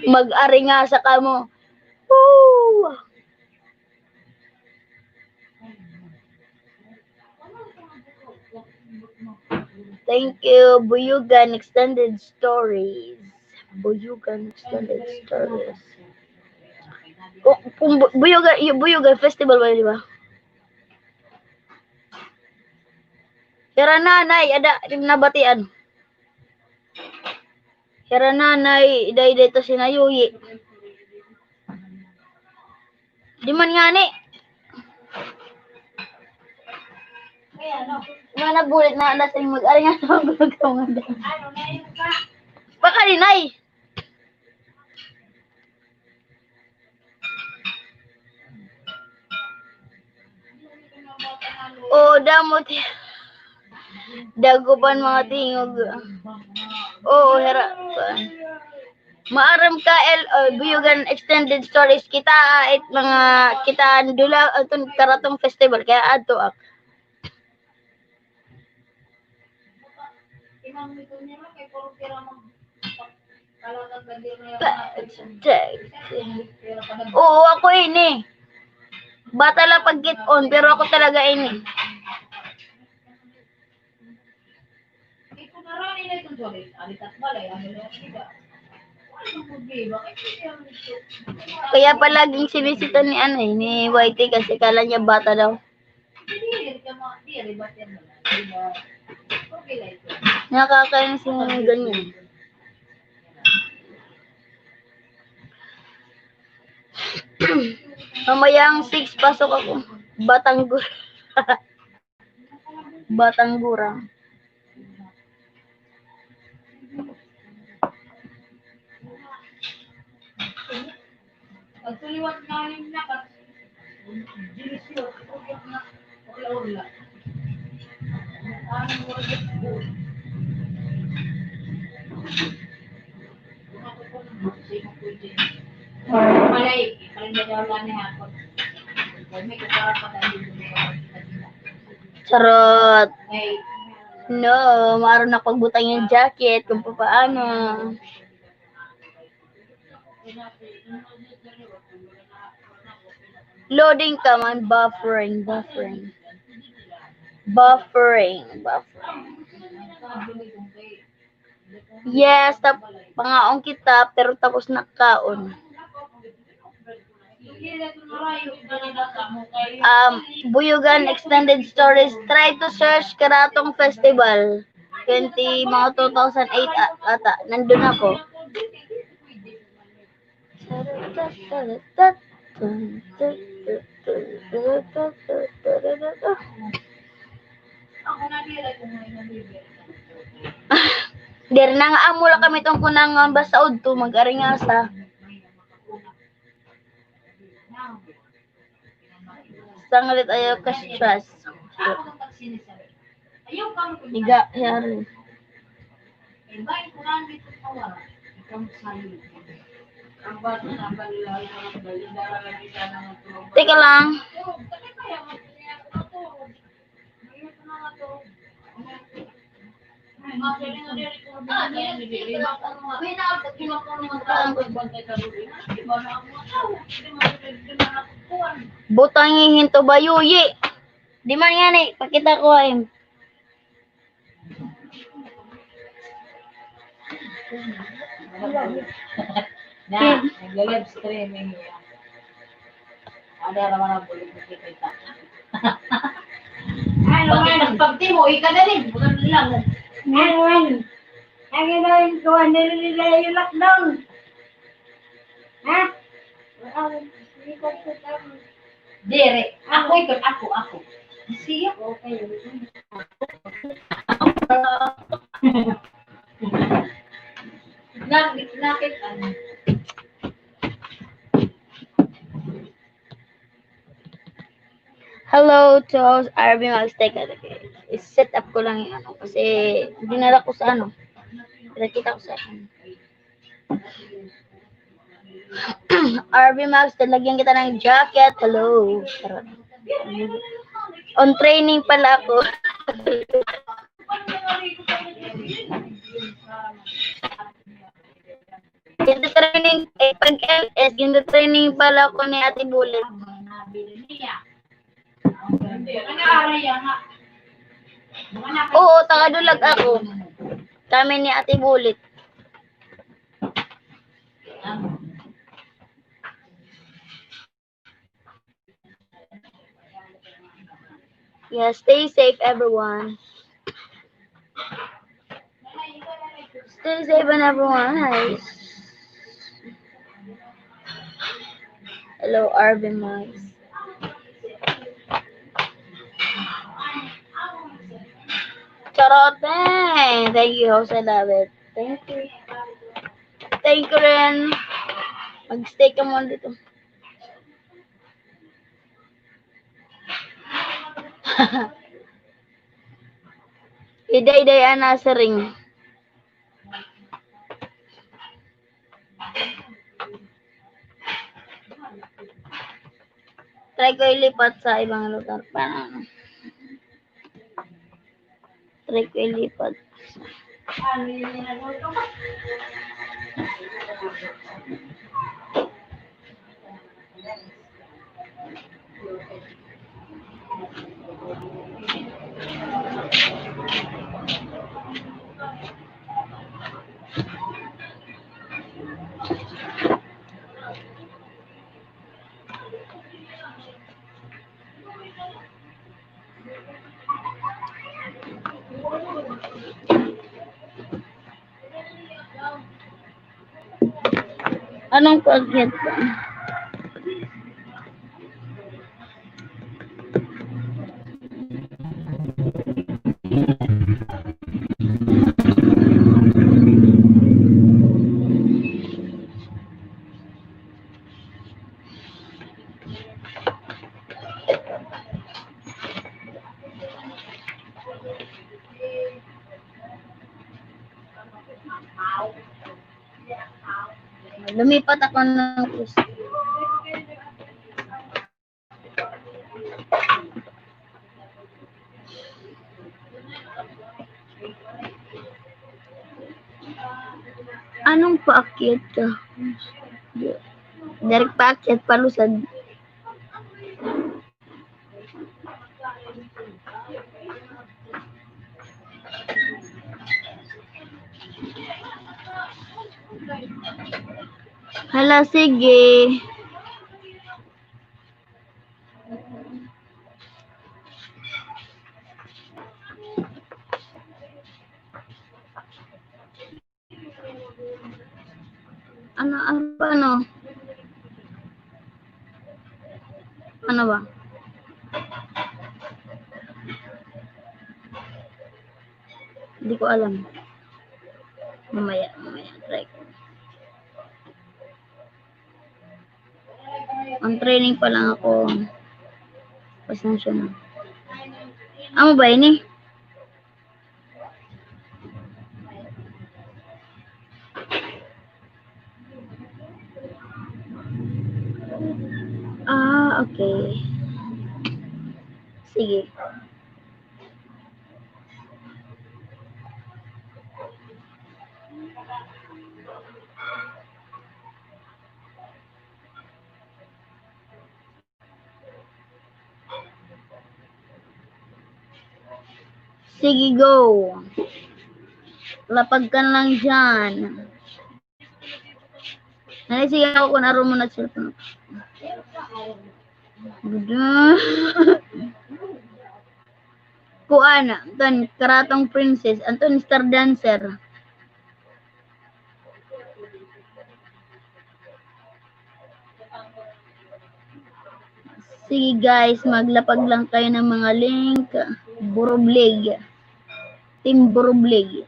Mag-aringasa kamo. Woo! Thank you, Buyugan Extended Stories. Buyugan Extended Stories. Kung, kung Bu-, Buyugan, y-, Buyugan Festival ba, di ba? Hira nanay, ada, nabatian. Hira nanay, day dito sinayuyi. Di man ngani. Nga nabulit na, alas ay mag-ari nga sa mga gulagaw nga dyan. Baka rin ay. O, damo ti-, dagupan mga tingog. Oo, hira. Maaram ka, El, o, Buyugan Extended Stories. Kita, ah, it mga, kita, dula, atong karatong festival. Kaya adto ak. Oo, ako ini. Bata la pagkit-on, pero ako talaga ini. Kaya palaging sinisita ni ano eh, ni Y T kasi kala niya bata daw. Nakakainis yung ganyan. Mamayang six, pasok ako. Batang gur-, Batang gurang. Charot. No, maaram na pagbutang yung jacket kung papaano. Loading ka man, buffering, buffering. Buffering, buffering. Yes, tap-, pangaon kita, pero tapos na kaon. Um, Buyugan Extended Stories, try to search Karatong Festival. Twenty, mga two thousand eight a-, ata. Nandun ako. Diri na nga amo la kami tong kunangon, basta udto, mag-aringasa. Sanglit ayaw ka stress. Higa, yari. Teka lang. Butangi hin to bayuyi. Di man ngani, pakita ko ay. Na, nag-live streaming niya. Ada naman ang bulit na kita. Ano man? Pagtimo, ika na rin. Bukan lang. Ano man? Ang ino yung kuha nila yung lockdown. Ha? Diri. Ako ito, ako, ako. Siya. Okay. Nakit, nakit, ano. Hello to R B Mags. Teka, teka. I-set up ko lang yung ano. Kasi dinala ko sa ano. Pinakita ko sa ano. R B Mags, lalagyan kita ng jacket. Hello. Charot. On training pala ako. Ginta-training, eh, pag M S, ginta-training pala ako ni Ate Bulit. Oo, taga Dulag ako. Kami ni Ate Bulit. Yeah, stay safe, everyone. Stay safe and everyone. Hi. Hello, R B Mags. Charot, eh. Thank you, Jose David. Thank you. Thank you rin. Mag-stay ka muna dito. Iday-iday ana siring. Try ko ilipat sa ibang lugar. Parang, try ko ilipat. Anong paakyat? Lumipat ako ng gusto. Anong paakyat ka? Direk paakyat, palusad. Hala, sige. Ano, ano, ano? Ano ba? Hindi ko alam. Mamaya, mamaya, try ko. Ang training pa lang ako. Pasensya na. Amo ba ini? Ah, okay. Sige. Sige, go. Lapag ka lang dyan. Nani, sige ako kung aron mo na cellphone. Kuan, anton, Karatong Princess, anton, Star Dancer. Sige guys, maglapag lang kayo ng mga link. Burublig. Team Burublig.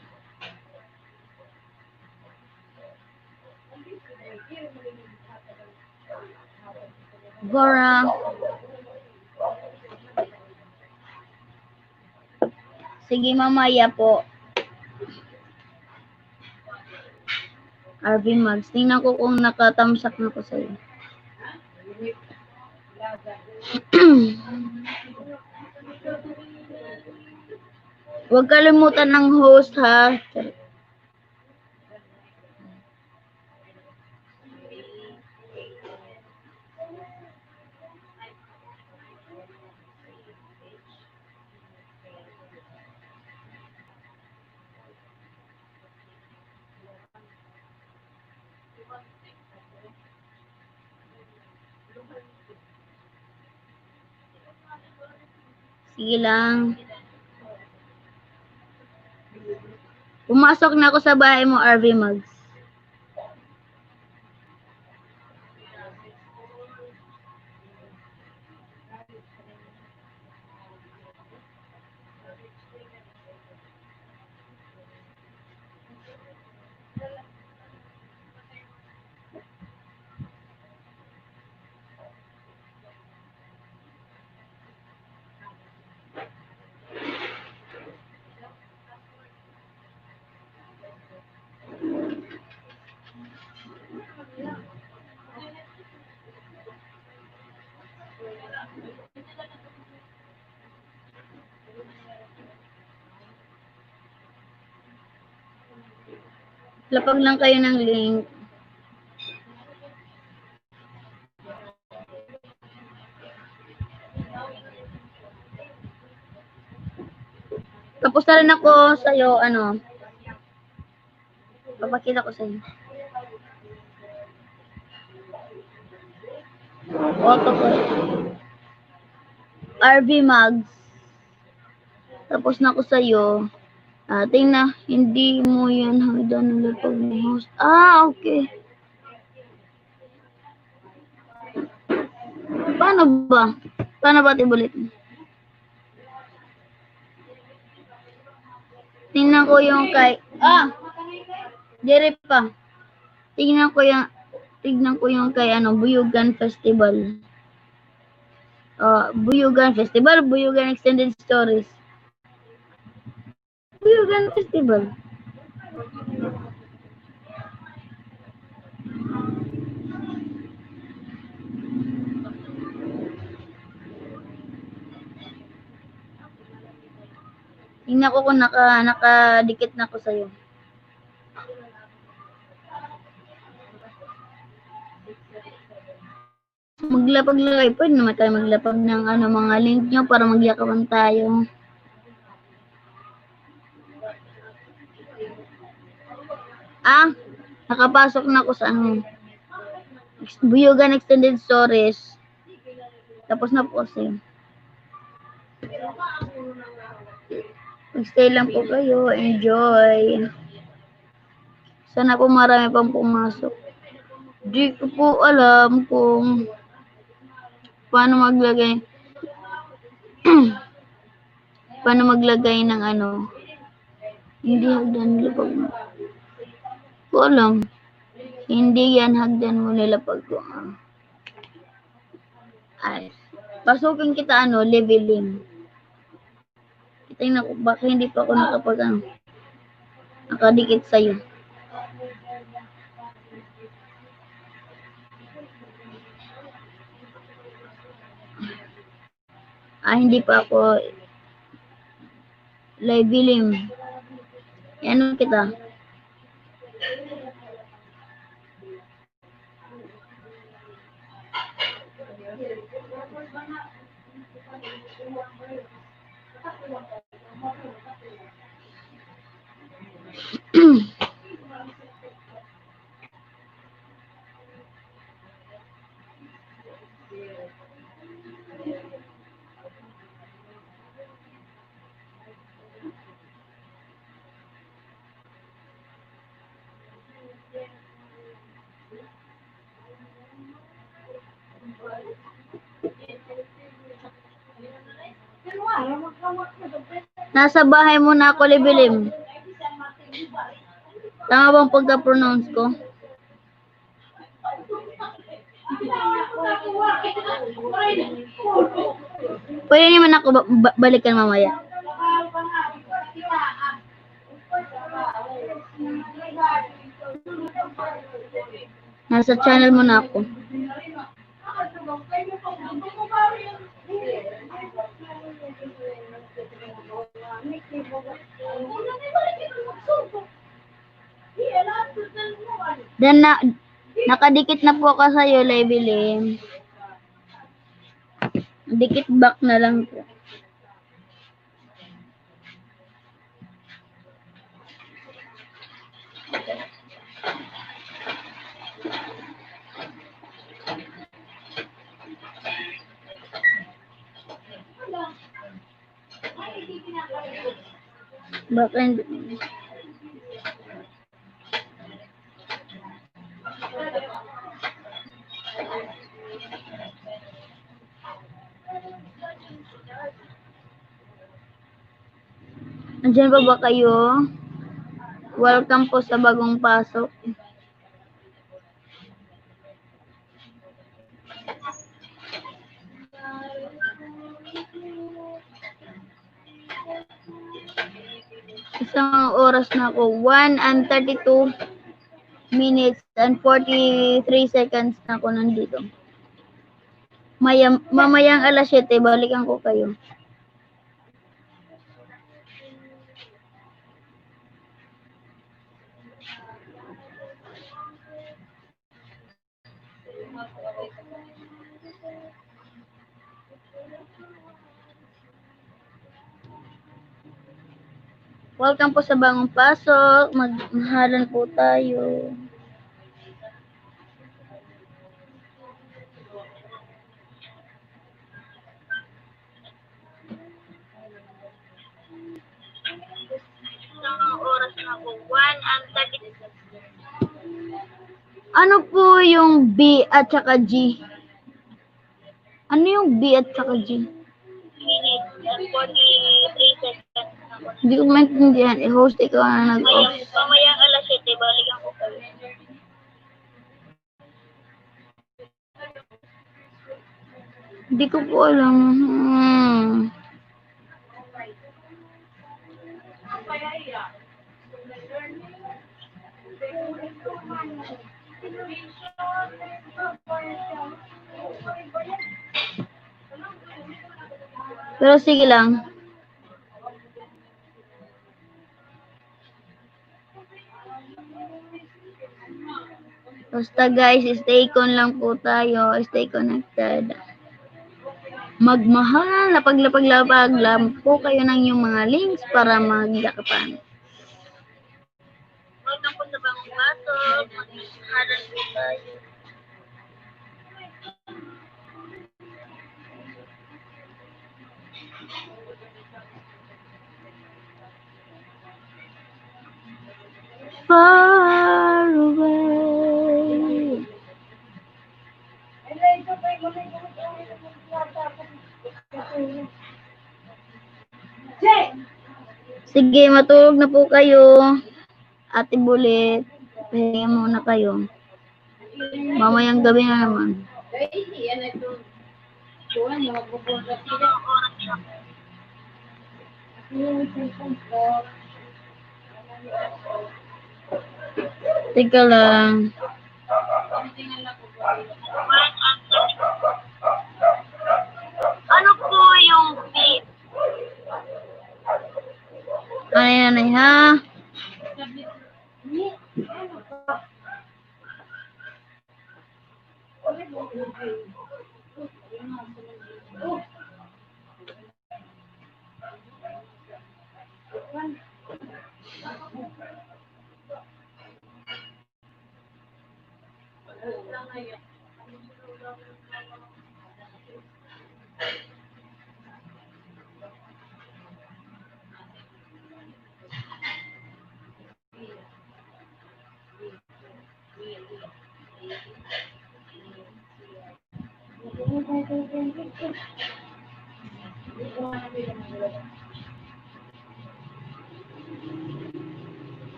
Gora. Sige, mamaya po. R V Mags. Tingnan ko kung nakatamsak na ko sa'yo. Huwag kalimutan ng host, ha? Sige lang. Pumasok na ako sa bahay mo, R V Mags. Lapag lang kayo ng link. Tapos na rin ako sa'yo, ano. Papakita ko sa inyo. Auto ko. R V Mags. Tapos na ako sa'yo. Ah, tingnan, hindi mo yan hagdan ng lapag ng host. Ah, okay. Paano ba? Paano ba, Ate Bulit? Tingnan ko yung kay, ah, diri pa. Tingnan ko yung, tingnan ko yung kay, ano, Buyugan Festival. Ah, Buyugan Festival, Buyugan Extended Stories. Buyugan Festival. Tingnan ko kung naka-, nakadikit na ako sa'yo. Maglapag lang kayo. Pwede naman tayo maglapag ng, ano, mga link nyo para magyakapan tayo. Ah, nakapasok na ako sa, ano, Buyugan Extended Stories. Tapos na po kasi. Mag-stay lang po kayo. Enjoy. Sana po marami pang pumasok. Di ko po alam kung paano maglagay, paano maglagay ng, ano, hindi hagdan lapag. Ko alam. Hindi yan hagdan mo nilapag ko. Ah. Ay. Pasukin kita, ano, leveling. Tingnan ko, baka hindi pa ako nakapag, ano, nakadikit sa'yo. Ah, hindi pa ako live bilim. Ano kita? Nasa bahay muna ako, Libilim. Tama bang pagka-pronounce ko? Pwede naman ako ba-, ba-, balikan mamaya. Nasa channel mo na ako. Then na, nakadikit na po ako sa'yo, Leveling. Dikit back na lang po. Back and Andiyan pa ba kayo? Welcome po sa bagong pasok. Isang oras na ako. One and thirty-two minutes and forty-three seconds na ako nandito. Maya-, mamayang alas siyete, balikan ko kayo. Welcome po sa bagong pasok. Magmahalan po tayo. Ano po yung B at saka G? Ano yung B at saka G? Hindi ko maintindihan. I-host, ikaw na nag-off. Mamayang alas siyete, balikan ko kayo. Di ko po alam. Hmm. Pero sige lang. Basta guys, stay con lang po tayo, stay connected. Magmahal, lapag-lapag-lapag lang po kayo ng inyong mga links para magyakapan. Welcome po sa bagong pasok. Magmamahalan po tayo. Far away. Sige, matulog na po kayo. Ate Bulit, pahinga muna kayo. Mamayang gabi na naman. Teka lang. Ano po yung fit? Ay, nanay, ha?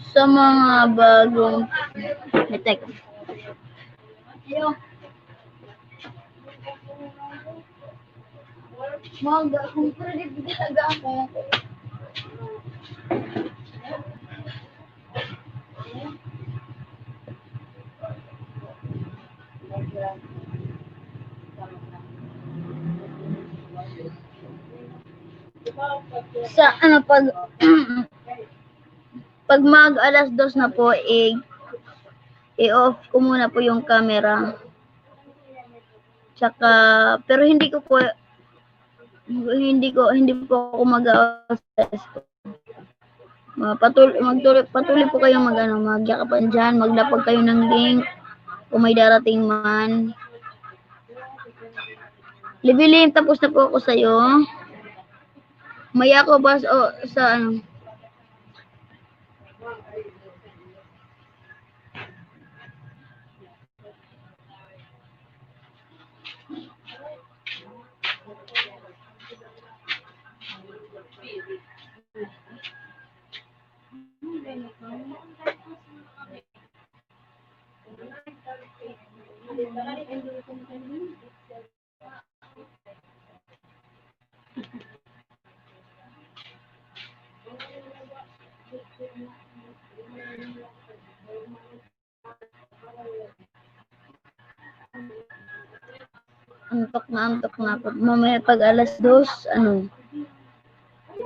Sa mga bagong, eh, teka. Mga kung credit, hindi taga ako. Sa, ano, pag, pag mag alas dos na po, i-, i-off ko muna po yung camera. Tsaka, pero hindi ko po, hindi ko, hindi po ako mag-a-out sa school. Ma-, patul-, magtuloy, patuloy po kayong mag-, ano, magyakapan diyan, maglapag kayo ng link kung may darating man. Libilim, tapos na po ako sa'yo. Maya ako bas-, o, sa, ano, Antok na antok na ako. Mamaya pag alas dos, ano,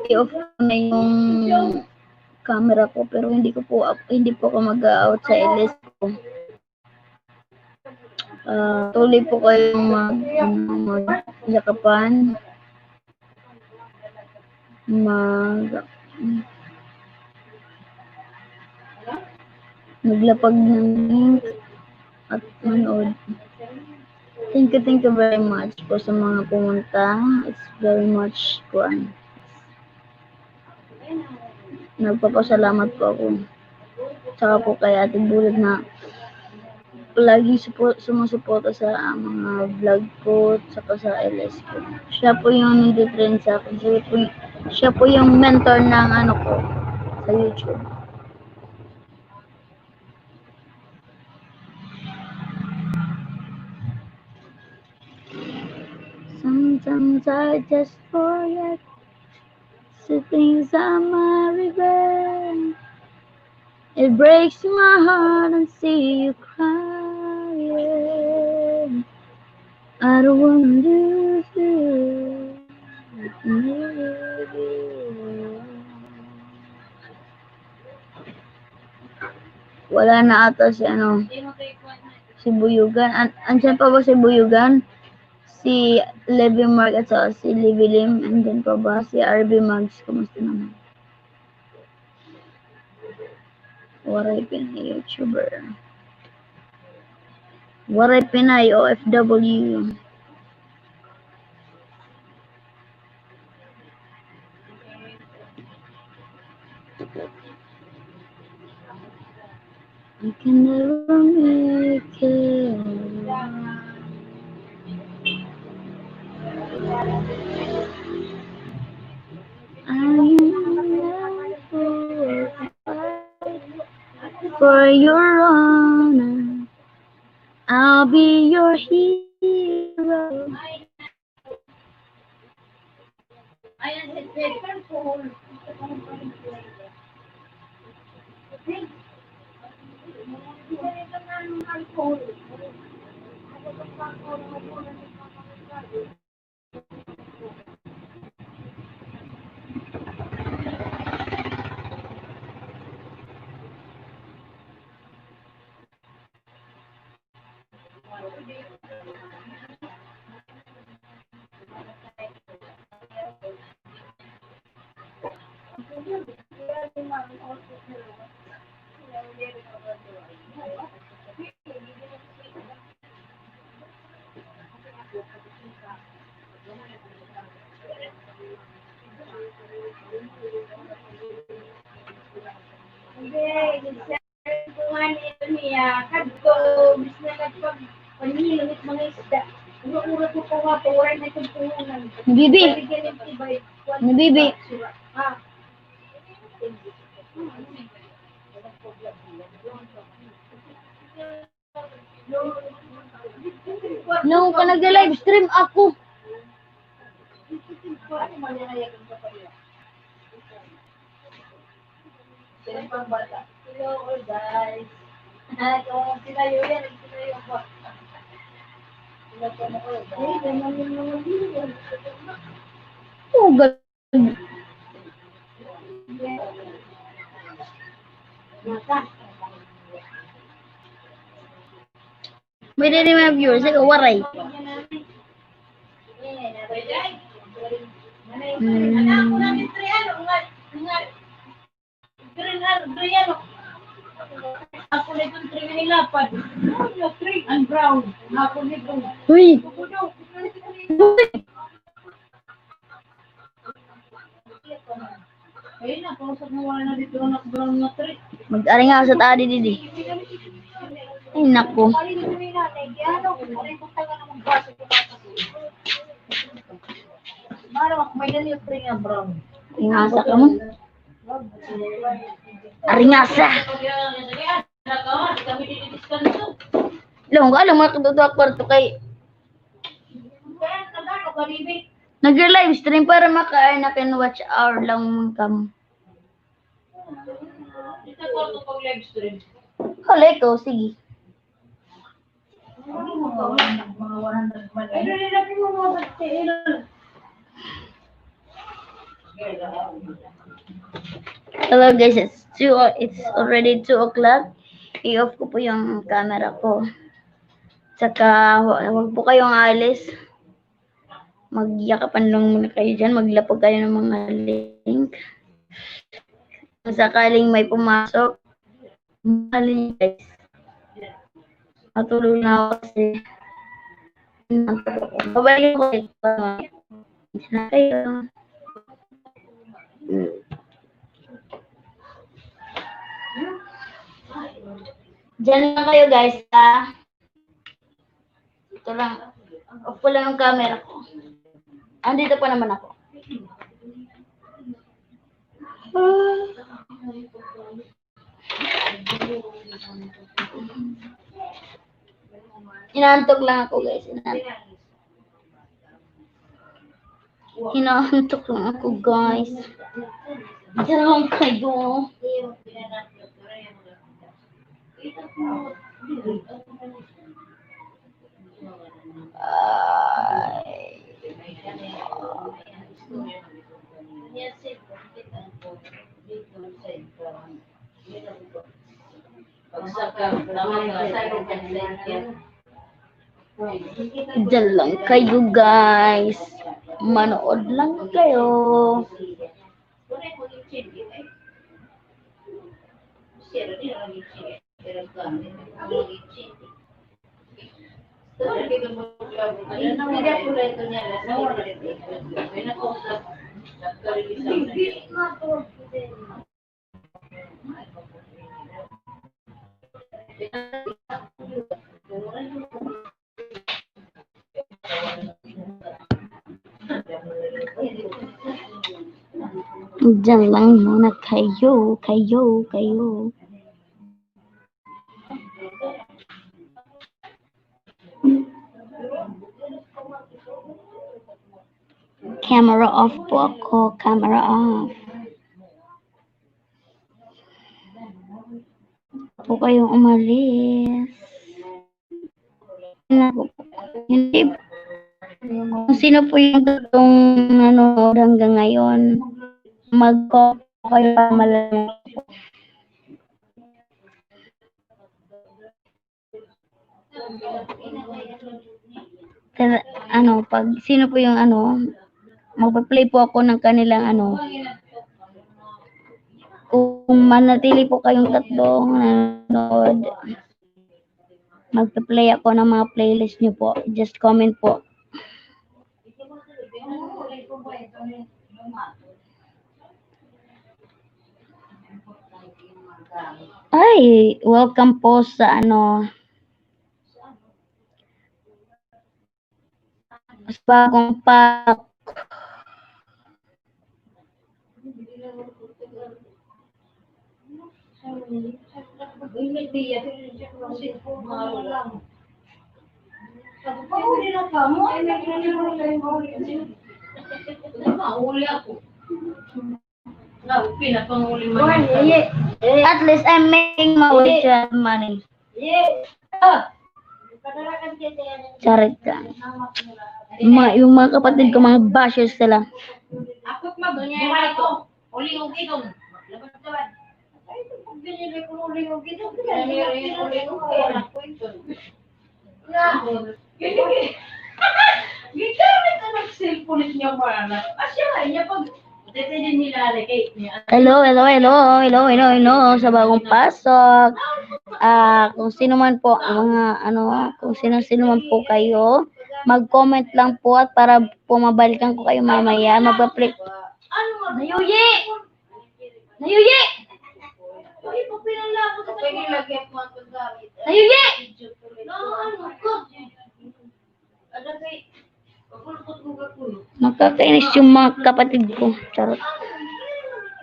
i-off ko na yung camera ko, pero hindi ko po, hindi po ako mag-a-out sa L S. Ah, tuloy po kayong mag, ano, magyakapan. Mag, maglapag ng link at manood. Thank you, thank you very much po sa mga pumunta. It's very much, kuan. Nagpapasalamat po ako. Tsaka po kay Ate Bullet na lagi supo-, sumusuporta sa mga vlog ko, tsaka sa L S ko. Siya po yung nagtitrain sa akin. Siya po, siya po yung mentor ng ano ko sa YouTube. Sometimes I just forget the things I might regret. It breaks my heart and see you crying. I don't wanna lose you. Wala na ata si ano, si Buyugan. An-, andyan pa ba si Buyugan? Si Levy Mark at saka si Levy Lim, andyan pa ba? Si R B Mags, kumusta naman? Waray Pinay YouTuber. Waray Pinay O F W. I can never make it. I am never fight for your honor. I'll be your hero. Bibi. Bibi. No, ka nag-live stream ako. Hello, all guys. Ito, sila yun, sila yun po. Sila po na all guys. Oh, gal- May diri mga viewers, ay, waray. Hmm. Ako na itong three na nilapad. Ang brown. Ako nito. Uy! Ayun na, kausap mo, wala na dito, anak, brown na three. Mag-ari nga sa tadi, didi. Ay, naku. Mara, may ganito three nga brown. Ingasa ka mo. Aringasa. Long, alam mo, katuto ako kwarto kay nag-live stream para maka-earn na kay watch hour lang kam. Hala, ikaw, sige. Hello guys, it's two, it's already two o'clock. I-off ko po yung camera ko. Tsaka, wa-, wag po kayong aalis. Magyakapan lang muna kayo dyan. Maglapag kayo ng mga link. Kung sakaling may pumasok, mali, guys. Matulog na ako kasi. Babalik ako ulit. Diyan na kayo. Diyan lang kayo, guys, ha? Ito lang. Off ko lang yung camera ko. Andito pa naman ako. Inaantok lang ako, guys. Inaantok. Inaantok lang ako, guys. Diyan lang kayo. Ay. Diyan lang kayo, guys. Manood lang kayo. Diyan lang muna kayo, kayo, kayo. Camera off po ako. Camera off. Po kayong umalis. Hindi. Kung sino po yung totoong nanonood hanggang ngayon, mag-comment po kayo para malaman. Tara, ano, pag sino po yung ano, magpa-play po ako ng kanilang ano, kung manatili po kayong tatlong nanonood, magpa-play ako ng mga playlist niyo po. Just comment po. Ay, welcome po sa ano, sa bagong pack. At least I'm making my wage money. Charot lang. Ma-, yung mga kapatid ko, mga bashers sila. Gigamit an cellphone niya, mana. Asya nga niya pag Hello, hello, hello, hello, hello, hello, sa bagong pasok. Ah, kung sino man po ang mga, ano, kung sino-sino man po kayo, mag-comment lang po at para po mabalikan ko kayo mamaya. Magpa-play. Nayuyi! Nayuyi! Nayuyi! Nakakainis yung mga kapatid ko. Charot.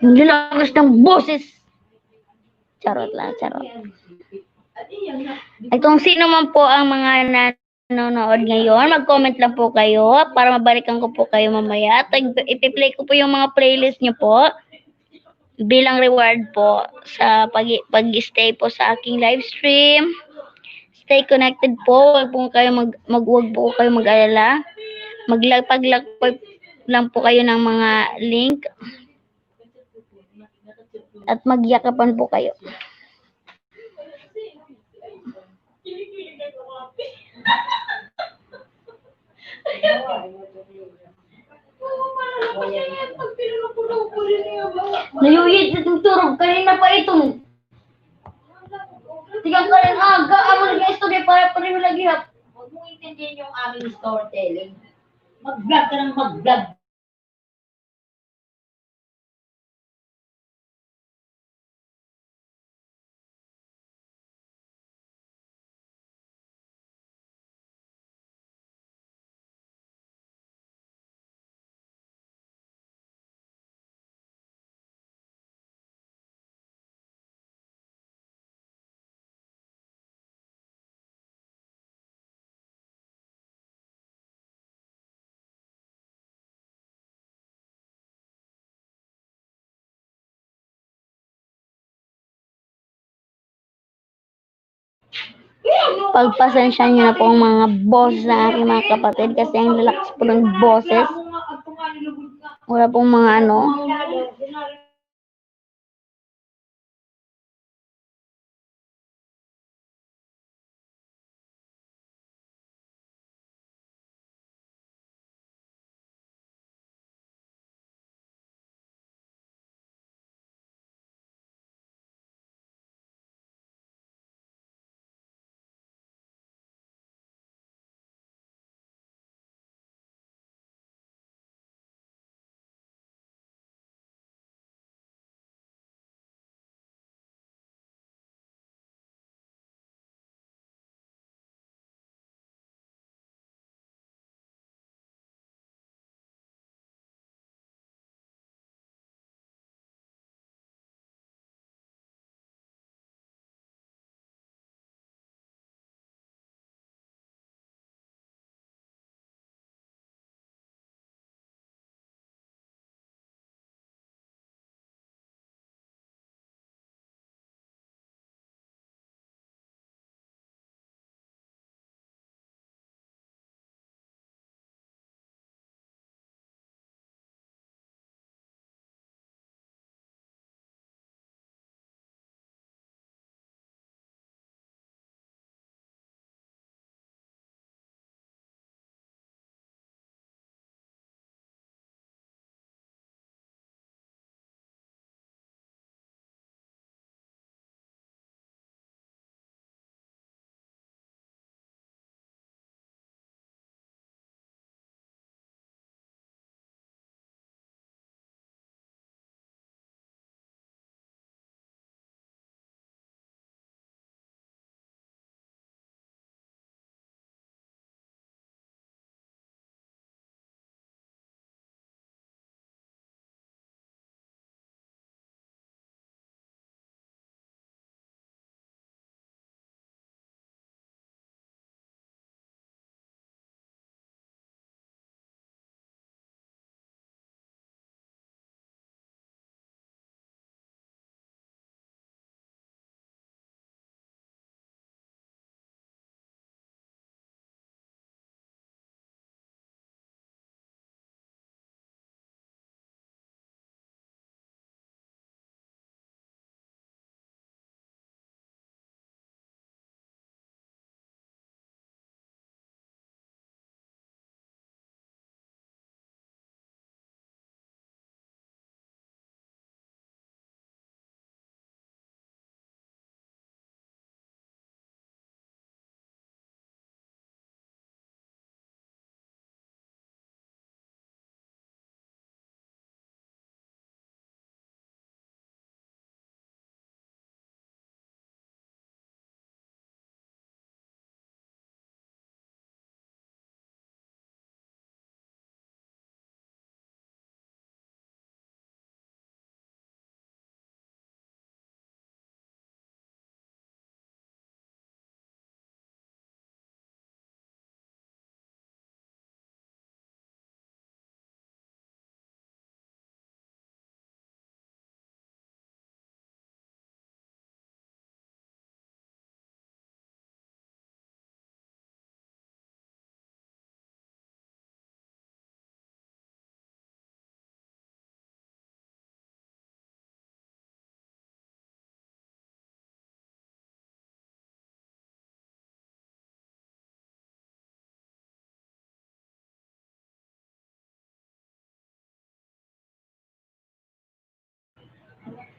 Ang lakas ng boses. Charot lang, charot. Ay, kung sino man po ang mga nanonood ngayon, mag-comment lang po kayo para mabalikan ko po kayo mamaya. At ig-, ipi-play ko po yung mga playlist niyo po bilang reward po sa pag-, pag-stay po sa aking live stream. Stay connected po. Huwag po kayo mag-, mag-, huwag po kayo mag-alala. Maglapag-lapag lang po kayo ng mga link. At magyakapan po kayo. Tigang ka rin aga, amo nag-istorya para pareho lagi ha. Huwag mong intindihin yung aming storytelling. Mag-vlog ka ng mag-vlog. Pagpasensya niyo na po ang mga boses ng aking mga kapatid kasi ang lalakas po ng boses. Wala pong mga ano.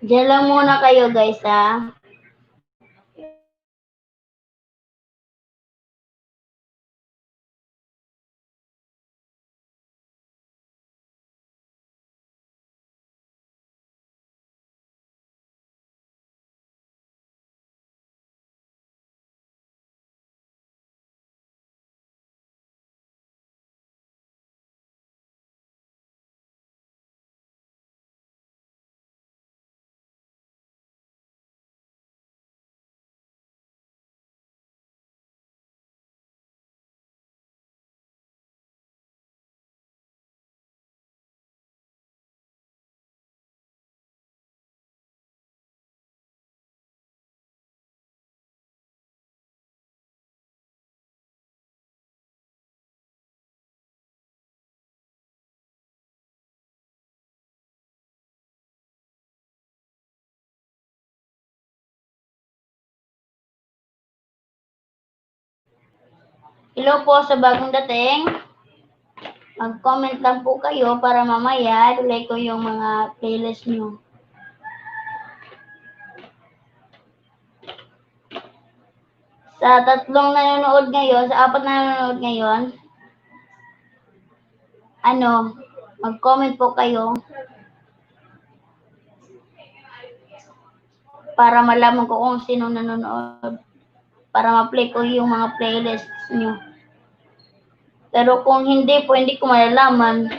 Diyan lang muna kayo, guys, ha? Hello po sa bagong dating. Mag-comment lang po kayo para mamaya i-play ko yung mga playlist nyo. Sa tatlong nanonood ngayon, sa apat na nanonood ngayon, ano, mag-comment po kayo para malaman ko kung sino nanonood, para ma-play ko yung mga playlists nyo. Pero kung hindi po, hindi ko malalaman.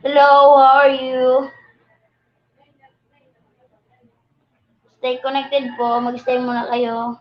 Hello, how are you? Stay connected po. Mag-stay muna kayo.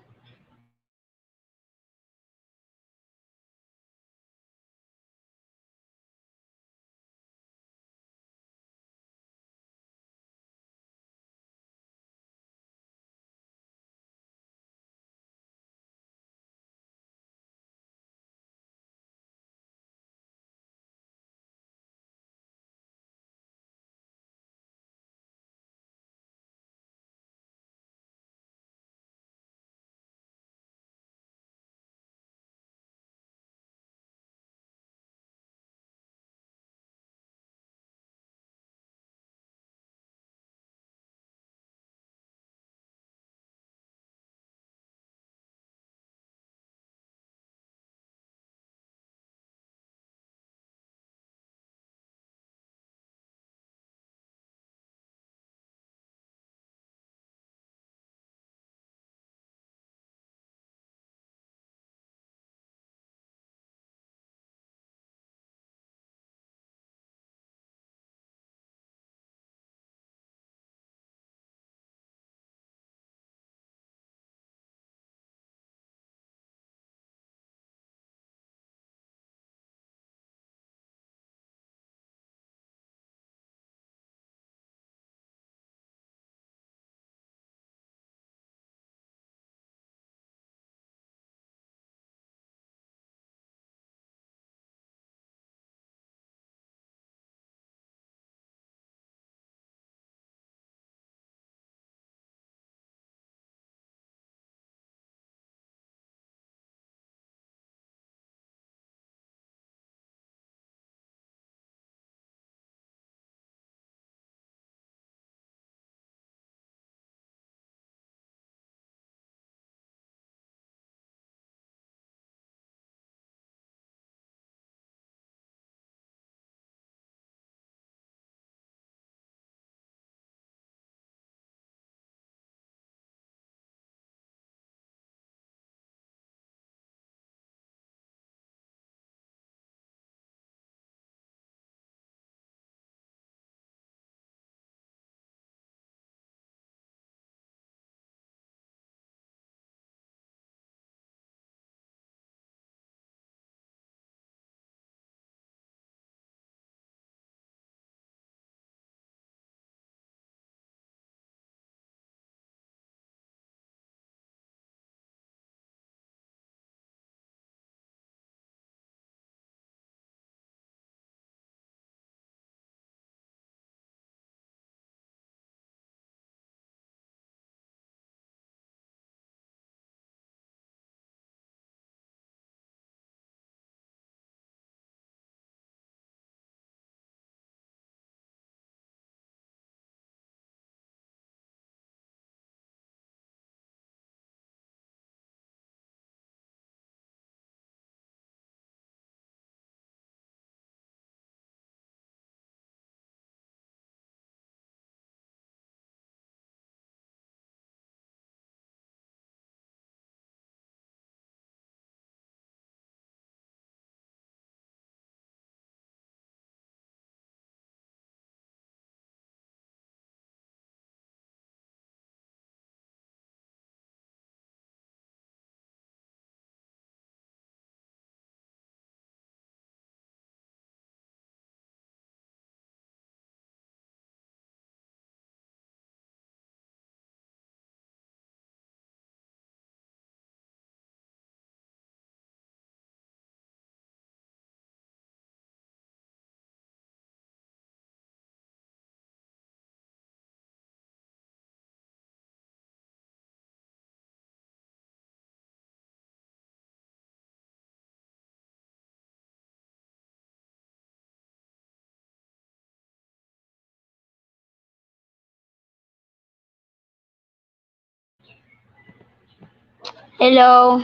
Hello.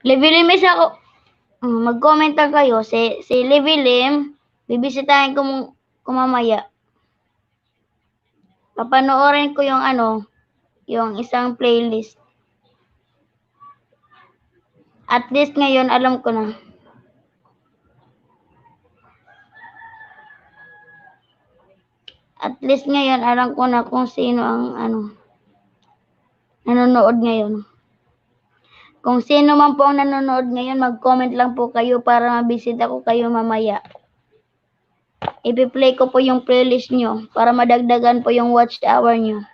Levilim, isa ko. Mm, mag-comment lang kayo. Si, si Levilim, bibisitahin ko, mo- ko mamaya. Papanoorin ko yung ano, yung isang playlist. At least ngayon, alam ko na. At least ngayon, alam ko na kung sino ang ano, nanonood ngayon. Kung sino man po ang nanonood ngayon, mag-comment lang po kayo para mabisita ko kayo mamaya. Ipi-play ko po yung playlist nyo para madagdagan po yung watch hour nyo.